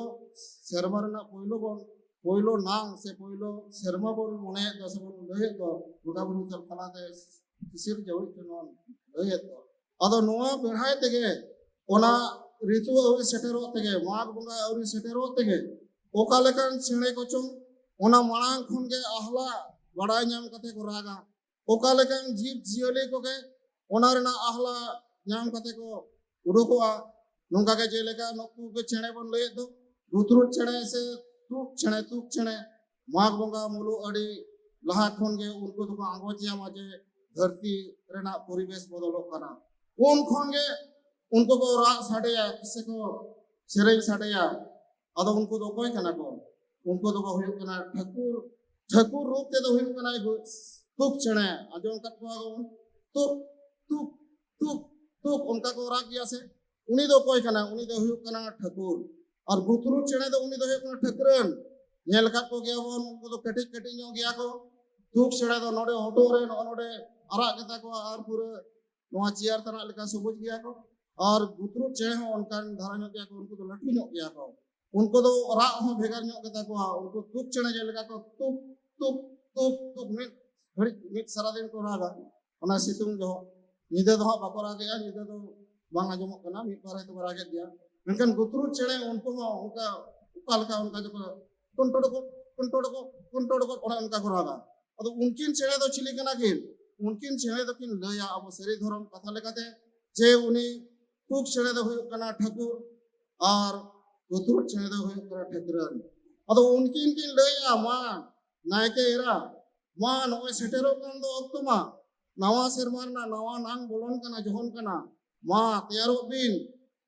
ᱥᱮᱨᱢᱟ ᱨᱮᱱᱟᱜ ᱯᱳᱭᱞᱳ ᱵᱚᱱ ᱯᱳᱭᱞᱳ ᱱᱟᱝ ᱥᱮ ᱯᱳᱭᱞᱳ ᱥᱮᱨᱢᱟ ᱵᱚᱱ ᱢᱚᱱᱮᱭᱮᱫ ᱫᱚ ᱥᱮ ᱵᱚᱱ ᱞᱟᱹᱭᱮᱫ ᱫᱚ, ᱵᱚᱸᱜᱟ ᱵᱩᱨᱩ ᱛᱟᱞᱟᱛᱮ ᱥᱤᱥᱤᱨ ᱡᱟᱹᱣᱤᱡ ᱵᱚᱱ ᱞᱟᱹᱭᱮᱫ ᱫᱚ᱾ ᱟᱫᱚ ᱱᱚᱣᱟ ᱵᱮᱲᱦᱟᱭ ᱛᱮᱜᱮ ᱚᱱᱟ ᱨᱤᱛᱩ ᱟᱹᱣᱨᱤ ᱥᱮᱴᱮᱨᱚᱜ ᱛᱮᱜᱮ, ᱢᱟᱜᱽ ᱵᱚᱸᱜᱟ ᱟᱹᱣᱨᱤ ᱥᱮᱴᱮᱨᱚᱜ ᱛᱮᱜᱮ ᱚᱠᱟ ᱞᱮᱠᱟᱱ ᱪᱮᱬᱮ ᱠᱚᱪᱚᱝ ᱚᱱᱟ ᱢᱟᱲᱟᱝ ᱠᱷᱚᱱ ᱜᱮ ᱟᱦᱞᱟ ᱵᱟᱲᱟᱭ ᱧᱟᱢ ᱠᱟᱛᱮ ᱠᱚ ᱨᱟᱜᱟ᱾ ᱚᱠᱟ ᱞᱮᱠᱟᱱ ᱡᱤᱵᱽ ᱡᱤᱭᱟᱹᱞᱤ ᱠᱚᱜᱮ ᱚᱱᱟ ᱨᱮᱱᱟᱜ ᱟᱦᱞᱟ ᱧᱟᱢ ᱠᱟᱛᱮ ᱠᱚ ᱩᱰᱩᱠᱚᱜᱼᱟ᱾ ᱱᱚᱝᱠᱟ ᱜᱮ ᱡᱮᱞᱮᱠᱟ ᱱᱩᱠᱩ ᱜᱮ ᱪᱮᱬᱮ ᱵᱚᱱ ᱞᱟᱹᱭᱮᱫ ᱫᱚ, ᱜᱩᱛᱨᱩᱡ ᱪᱮᱬᱮ ᱥᱮ ᱛᱩᱠ ᱪᱮᱬᱮ, ᱛᱩᱠ ᱪᱮᱬᱮ ᱢᱟᱜᱽ ᱵᱚᱸᱜᱟ ᱢᱩᱞᱩᱜ ᱟᱹᱰᱤ ᱞᱟᱦᱟ ᱠᱷᱚᱱ ᱜᱮ ᱩᱱᱠᱩ ᱫᱚᱠᱚ ᱟᱸᱜᱚᱪ ᱧᱟᱢᱟ ᱡᱮ ᱫᱷᱟᱹᱨᱛᱤ ᱨᱮᱱᱟᱜ ᱯᱚᱨᱤᱵᱮᱥ ᱵᱚᱫᱚᱞᱚᱜ ᱠᱟᱱᱟ᱾ ᱩᱱ ᱠᱷᱚᱱ ᱜᱮ ᱩᱱᱠᱩ ᱠᱚ ᱨᱟᱜ ᱥᱟᱰᱮᱭᱟ ᱥᱮ ᱠᱚ ᱥᱮᱨᱮᱧ ᱥᱟᱰᱮᱭᱟ᱾ ᱟᱫᱚ ᱩᱱᱠᱩ ᱫᱚ ᱚᱠᱚᱭ ᱠᱟᱱᱟ ᱠᱚ? ᱩᱱᱠᱩ ᱫᱚᱠᱚ ᱦᱩᱭᱩᱜ ᱠᱟᱱᱟ ᱴᱷᱟᱹᱠᱩᱨ᱾ ᱴᱷᱟᱹᱠᱩᱨ ᱨᱩᱯ ᱛᱮᱫᱚ ᱦᱩᱭᱩᱜ ᱠᱟᱱᱟᱭ ᱜᱩ-, ᱛᱩᱠ ᱪᱮᱬᱮ᱾ ᱟᱸᱡᱚᱢ ᱟᱠᱟᱫ ᱠᱚᱣᱟ ᱵᱚᱱ, ᱛᱩᱠ, ᱛᱩᱠ, ᱛᱩᱠ, ᱛᱩᱠ, ᱚᱱᱠᱟ ᱠᱚ ᱨᱟᱜ ᱜᱮᱭᱟ ᱥᱮ? ᱩᱱᱤ ᱫᱚ ᱚᱠᱚᱭ ᱠᱟᱱᱟ? ᱩᱱᱤ ᱫᱚ ᱦᱩᱭᱩᱜ ᱠᱟᱱᱟ ᱴᱷᱟᱹᱠᱩᱨ᱾ ᱟᱨ ᱜᱩᱛᱨᱩᱡ ᱪᱮᱬᱮ ᱫᱚ ᱩᱱᱤ ᱫᱚ ᱦᱩᱭᱩᱜ ᱠᱟᱱᱟ ᱴᱷᱟᱹᱠᱨᱟᱹᱱ᱾ ᱧᱮᱞ ᱟᱠᱟᱫ ᱠᱚᱜᱮᱭᱟ ᱵᱚᱱ, ᱩᱱᱠᱩ ᱫᱚ ᱠᱟᱹᱴᱤᱡ ᱠᱟᱹᱴᱤᱡ ᱧᱚᱜ ᱜᱮᱭᱟ ᱠᱚ᱾ ᱛᱩᱠ ᱪᱮᱬᱮ ᱫᱚ ᱱᱚᱰᱮ ᱦᱚᱴᱚᱜ ᱨᱮ ᱱᱚᱜᱼᱚ ᱱᱚᱰᱮ ᱟᱨᱟᱜ ᱜᱮᱛᱟ ᱠᱚᱣᱟ ᱟᱨ ᱯᱩᱨᱟᱹ ᱱᱚᱣᱟ ᱪᱮᱭᱟᱨ ᱛᱟᱱᱟᱜ ᱞᱮᱠᱟ ᱥᱚᱵᱩᱡ ᱜᱮᱭᱟ ᱠᱚ᱾ ᱟᱨ ᱜᱩᱛᱨᱩᱡ ᱪᱮᱬᱮ ᱦᱚᱸ ᱚᱱᱠᱟᱱ ᱫᱷᱟᱨᱟ ᱧᱚᱜ ᱜᱮᱭᱟ ᱠᱚ, ᱩᱱᱠᱩ ᱫᱚ ᱞᱟᱹᱴᱩ ᱧᱚᱜ ᱜᱮᱭᱟ ᱠᱚ᱾ ᱩᱱᱠᱩ ᱫᱚ ᱨᱟᱜ ᱦᱚᱸ ᱵᱷᱮᱜᱟᱨ ᱧᱚᱜ ᱜᱮᱛᱟ ᱠᱚᱣᱟ᱾ ᱩᱱᱠᱩ ᱛᱩᱠ ᱪᱮᱬᱮ ᱡᱮᱞᱮᱠᱟ ᱠᱚ ᱛᱩᱠ, ᱛᱩᱠ, ᱛᱩᱠ ᱢᱤᱫ ᱜᱷᱟᱹᱲᱤᱡ, ᱢᱤᱫ ᱥᱟᱨᱟᱫᱤᱱ ᱠᱚ ᱨᱟᱜᱟ, ᱚᱱᱟ ᱥᱤᱛᱩᱝ ᱡᱚᱦᱚᱜ᱾ ᱧᱤᱫᱟᱹ ᱫᱚ ᱦᱟᱸᱜ ᱵᱟᱠᱚ ᱨᱟᱜᱮᱜᱼᱟ, ᱧᱤᱫᱟᱹ ᱫᱚ ᱵᱟᱝ ᱟᱸᱡᱚᱢᱚᱜ ᱠᱟᱱᱟ, ᱢᱤᱫ ᱵᱟᱨ ᱦᱚᱭᱛᱳ ᱠᱚ ᱨᱟᱜᱮᱫ ᱜᱮᱭᱟ᱾ ᱢᱮᱱᱠᱷᱟᱱ ᱜᱩᱛᱨᱩᱡ ᱪᱮᱬᱮ ᱩᱱᱠᱩ ᱦᱚᱸ ᱚᱱᱠᱟ, ᱚᱠᱟ ᱞᱮᱠᱟ ᱚᱱᱠᱟ ᱡᱚᱠᱷᱚᱱ ᱠᱚᱱᱴᱚᱲ ᱠᱚ, ᱠᱚᱱᱴᱚᱲ ᱠᱚ, ᱠᱚᱱᱴᱚᱲ ᱠᱚ, ᱚᱱᱮ ᱚᱱᱠᱟ ᱠᱚ ᱨᱟᱜᱟ᱾ ᱟᱫᱚ ᱩᱱᱠᱤᱱ ᱪᱮᱬᱮ ᱫᱚ ᱪᱤᱞᱤ ᱠᱟᱱᱟ ᱠᱤᱱ? ᱩᱱᱠᱤᱱ ᱪᱮᱬᱮ ᱫᱚᱠᱤᱱ ᱞᱟᱹᱭᱟ ᱟᱵᱚ ᱥᱟᱹᱨᱤ ᱫᱷᱚᱨᱚᱢ ᱠᱟᱛᱷᱟ ᱞᱮᱠᱟᱛᱮ ᱡᱮ ᱩᱱᱤ ᱛᱩᱠ ᱪᱮᱬᱮ ᱫᱚ ᱦᱩᱭᱩᱜ ᱠᱟᱱᱟ ᱴᱷᱟᱹᱠᱩᱨ ᱟᱨ ᱜᱩᱛᱨᱩᱡ ᱪᱮᱬᱮ ᱫᱚ ᱦᱩᱭᱩᱜ ᱠᱟᱱᱟ ᱴᱷᱟᱹᱠᱨᱟᱹᱱ᱾ ᱟᱫᱚ ᱩᱱᱠᱤᱱ ᱠᱤᱱ ᱞᱟᱹᱭᱟ, ᱢᱟ ᱱᱟᱭᱠᱮ ᱮᱨᱟ, ᱢᱟ ᱱᱚᱜᱼᱚᱭ ᱥᱮᱴᱮᱨᱚᱜ ᱠᱟᱱ ᱫᱚ ᱚᱠᱛᱚ ᱢᱟ, ᱱᱟᱣᱟ ᱥᱮᱨᱢᱟ ᱨᱮᱱᱟᱜ ᱱᱟᱣᱟ ᱱᱟᱝ ᱵᱚᱞᱚᱱ ᱠᱟᱱᱟ, ᱡᱚᱦᱚᱱ ᱠᱟᱱᱟ, ᱢᱟ ᱛᱮᱭᱟᱨᱚᱜ ᱵᱤᱱ,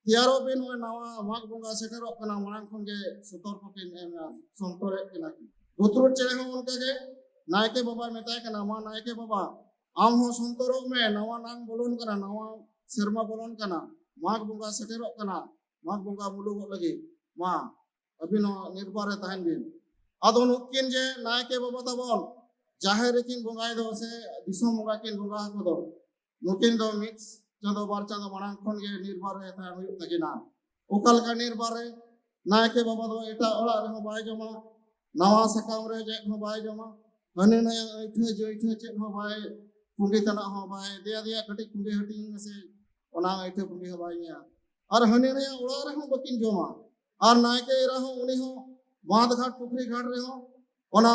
ᱛᱮᱭᱟᱨᱚᱜ ᱵᱤᱱ, ᱱᱚᱜᱼᱚᱭ ᱱᱟᱣᱟ ᱢᱟᱜᱽ ᱵᱚᱸᱜᱟ ᱥᱮᱴᱮᱨᱚᱜ ᱠᱟᱱᱟ, ᱢᱟᱲᱟᱝ ᱠᱷᱚᱱ ᱜᱮ ᱥᱚᱛᱚᱨᱠᱚ ᱠᱤᱱ ᱮᱢ ᱮᱫᱟ, ᱥᱚᱱᱛᱚᱨᱮᱫ ᱠᱤᱱᱟ ᱠᱤᱱ᱾ ᱜᱩᱛᱨᱩᱴ ᱪᱮᱬᱮ ᱦᱚᱸ ᱚᱱᱠᱟ ᱜᱮ ᱱᱟᱭᱠᱮ ᱵᱟᱵᱟᱭ ᱢᱮᱛᱟᱭ ᱠᱟᱱᱟ, ᱢᱟ ᱱᱟᱭᱠᱮ ᱵᱟᱵᱟ, ᱟᱢ ᱦᱚᱸ ᱥᱚᱱᱛᱚᱨᱚᱜ ᱢᱮ, ᱱᱟᱣᱟ ᱱᱟᱝ ᱵᱚᱞᱚᱱ ᱠᱟᱱᱟ, ᱱᱟᱣᱟ ᱥᱮᱨᱢᱟ ᱵᱚᱞᱚᱱ ᱠᱟᱱᱟ, ᱢᱟᱜᱽ ᱵᱚᱸᱜᱟ ᱥᱮᱴᱮᱨᱚᱜ ᱠᱟᱱᱟ, ᱢᱟᱜᱽ ᱵᱚᱸᱜᱟ ᱢᱩᱞᱩᱜᱚᱜ ᱞᱟᱹᱜᱤᱫ, ᱢᱟ ᱟᱹᱵᱤᱱ ᱦᱚᱸ ᱱᱤᱨᱵᱟᱨ ᱨᱮ ᱛᱟᱦᱮᱱ ᱵᱤᱱ᱾ ᱟᱫᱚ ᱱᱩᱠᱤᱱ ᱡᱮ ᱱᱟᱭᱠᱮ ᱵᱟᱵᱟ ᱛᱟᱵᱚᱱ ᱡᱟᱦᱮᱨ ᱨᱮᱠᱤᱱ ᱵᱚᱸᱜᱟᱭ ᱫᱚ ᱥᱮ ᱫᱤᱥᱚᱢ ᱵᱚᱸᱜᱟ ᱠᱤᱱ ᱵᱚᱸᱜᱟ ᱟᱠᱚ ᱫᱚ, ᱱᱩᱠᱤᱱ ᱫᱚ ᱢᱤᱫ ᱪᱟᱸᱫᱚ ᱵᱟᱨ ᱪᱟᱸᱫᱚ ᱢᱟᱲᱟᱝ ᱠᱷᱚᱱ ᱜᱮ ᱱᱤᱨᱵᱟᱨ ᱨᱮ ᱛᱟᱦᱮᱸ ᱦᱩᱭᱩᱜ ᱛᱟᱹᱠᱤᱱᱟ᱾ ᱚᱠᱟ ᱞᱮᱠᱟ ᱱᱤᱨᱵᱟᱨ ᱨᱮ? ᱱᱟᱭᱠᱮ ᱵᱟᱵᱟ ᱫᱚ ᱮᱴᱟᱜ ᱚᱲᱟᱜ ᱨᱮᱦᱚᱸ ᱵᱟᱭ ᱡᱚᱢᱟ, ᱱᱟᱣᱟ ᱥᱟᱠᱟᱢ ᱨᱮ ᱪᱮᱫ ᱦᱚᱸ ᱵᱟᱭ ᱡᱚᱢᱟ, ᱦᱟᱹᱱᱤ ᱱᱟᱹᱭ ᱟᱹᱭᱴᱷᱟᱹ ᱡᱟᱹᱭᱴᱷᱟᱹ ᱪᱮᱫ ᱦᱚᱸ ᱵᱟᱭ, ᱯᱩᱸᱜᱤ ᱛᱮᱱᱟᱜ ᱦᱚᱸ ᱵᱟᱭ, ᱫᱮᱭᱟ ᱫᱮᱭᱟ ᱠᱟᱹᱴᱤᱡ ᱯᱩᱸᱜᱤ ᱦᱟᱹᱴᱤᱧ ᱢᱮᱥᱮ, ᱚᱱᱟ ᱟᱹᱭᱴᱷᱟᱹ ᱯᱩᱸᱜᱤ ᱦᱚᱸ ᱵᱟᱭ ᱧᱩᱭᱟ᱾ ᱟᱨ ᱦᱟᱹᱱᱤ ᱱᱟᱹᱭᱟᱜ ᱚᱲᱟᱜ ᱨᱮᱦᱚᱸ ᱵᱟᱹᱠᱤᱱ ᱡᱚᱢᱟ᱾ ᱟᱨ ᱱᱟᱭᱠᱮ ᱮᱨᱟ ᱦᱚᱸ, ᱩᱱᱤ ᱦᱚᱸ ᱵᱟᱸᱫᱷ ᱜᱷᱟᱴ ᱯᱩᱠᱷᱨᱤ ᱜᱷᱟᱴ ᱨᱮᱦᱚᱸ ᱚᱱᱟ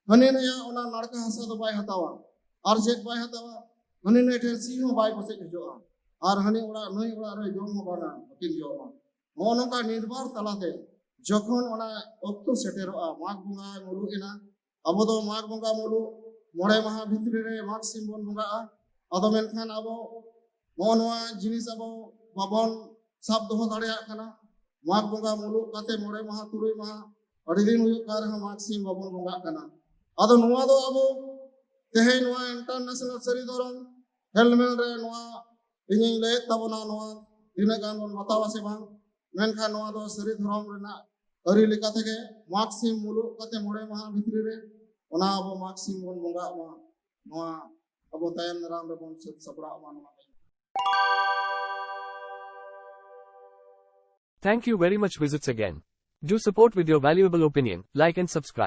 ᱦᱟᱹᱱᱤ ᱱᱟᱹᱭᱟᱜ ᱚᱱᱟ ᱱᱟᱲᱠᱟ ᱦᱟᱥᱟ ᱫᱚ ᱵᱟᱭ ᱦᱟᱛᱟᱣᱟ᱾ ᱟᱨ ᱪᱮᱫ ᱵᱟᱭ ᱦᱟᱛᱟᱣᱟ? ᱦᱟᱹᱱᱤ ᱱᱟᱹᱭ ᱴᱷᱮᱱ ᱥᱤ ᱦᱚᱸ ᱵᱟᱭ ᱯᱟᱥᱮᱡ ᱦᱚᱪᱚᱜᱼᱟ᱾ ᱟᱨ ᱦᱟᱹᱱᱤ ᱚᱲᱟᱜ ᱱᱟᱹᱭ ᱚᱲᱟᱜ ᱨᱮ ᱡᱚᱢ ᱦᱚᱸ ᱵᱟᱝᱟ, ᱵᱟᱹᱠᱤᱱ ᱡᱚᱢᱟ᱾ ᱱᱚᱜᱼᱚ ᱱᱚᱝᱠᱟ ᱱᱤᱨᱵᱟᱨ ᱛᱟᱞᱟᱛᱮ ᱡᱚᱠᱷᱚᱱ ᱚᱱᱟ ᱚᱠᱛᱚ ᱥᱮᱴᱮᱨᱚᱜᱼᱟ, ᱢᱟᱜᱽ ᱵᱚᱸᱜᱟ ᱢᱩᱞᱩᱜ ᱮᱱᱟ, ᱟᱵᱚ ᱫᱚ ᱢᱟᱜᱽ ᱵᱚᱸᱜᱟ ᱢᱩᱞᱩᱜ ᱢᱚᱬᱮ ᱢᱟᱦᱟ ᱵᱷᱤᱛᱨᱤ ᱨᱮ ᱢᱟᱜᱽ ᱥᱤᱢ ᱵᱚᱱ ᱵᱚᱸᱜᱟᱜᱼᱟ᱾ ᱟᱫᱚ ᱢᱮᱱᱠᱷᱟᱱ ᱟᱵᱚ ᱱᱚᱜᱼᱚ ᱱᱚᱣᱟ ᱡᱤᱱᱤᱥ ᱟᱵᱚ ᱵᱟᱵᱚᱱ ᱥᱟᱵ ᱫᱚᱦᱚ ᱫᱟᱲᱮᱭᱟᱜ ᱠᱟᱱᱟ᱾ ᱢᱟᱜᱽ ᱵᱚᱸᱜᱟ ᱢᱩᱞᱩᱜ ᱠᱟᱛᱮ ᱢᱚᱬᱮ ᱢᱟᱦᱟ ᱛᱩᱨᱩᱭ ᱢᱟᱦᱟ ᱟᱹᱰᱤ ᱫᱤᱱ ᱦᱩᱭᱩᱜ ᱠᱟᱱ ᱨᱮᱦᱚᱸ ᱢᱟᱜᱽ ᱥᱤᱢ ᱵᱟᱵᱚᱱ ᱵᱚᱸᱜᱟᱜ ᱠᱟᱱᱟ᱾ ᱟᱫᱚ ᱱᱚᱣᱟ ᱫᱚ ᱟᱵᱚ ᱛᱮᱦᱮᱧ ᱱᱚᱣᱟ ᱤᱱᱴᱟᱨᱱᱮᱥᱱᱟᱞ ᱥᱟᱹᱨᱤ ᱫᱷᱚᱨᱚᱢ ᱦᱮᱞᱢᱮᱞ ᱨᱮ ᱱᱚᱣᱟ ᱤᱧᱤᱧ ᱞᱟᱹᱭᱮᱫ ᱛᱟᱵᱚᱱᱟ, ᱱᱚᱣᱟ ᱛᱤᱱᱟᱹᱜ ᱜᱟᱱ ᱵᱚᱱ ᱵᱟᱛᱟᱣᱟ ᱥᱮ ᱵᱟᱝ, ᱢᱮᱱᱠᱷᱟᱱ ᱱᱚᱣᱟ ᱫᱚ ᱥᱟᱹᱨᱤ ᱫᱷᱚᱨᱚᱢ ᱨᱮᱱᱟᱜ ᱟᱹᱨᱤ ᱞᱮᱠᱟ ᱛᱮᱜᱮ ᱢᱟᱜᱽ ᱥᱤᱢ ᱢᱩᱞᱩᱜ ᱠᱟᱛᱮ ᱢᱚᱬᱮ ᱢᱟᱦᱟ ᱵᱷᱤᱛᱨᱤ ᱨᱮ ᱚᱱᱟ ᱟᱵᱚ ᱢᱟᱜᱽ ᱥᱤᱢ ᱵᱚᱱ ᱵᱚᱸᱜᱟᱜ ᱢᱟ᱾ ᱱᱚᱣᱟ ᱟᱵᱚ ᱛᱟᱭᱚᱢ ᱫᱟᱨᱟᱢ ᱨᱮᱵᱚᱱ ᱥᱟᱹᱛ ᱥᱟᱯᱲᱟᱜ ᱢᱟ ᱱᱚᱣᱟ᱾ Thank you very much. Visits again. Do support with your valuable opinion, like and subscribe.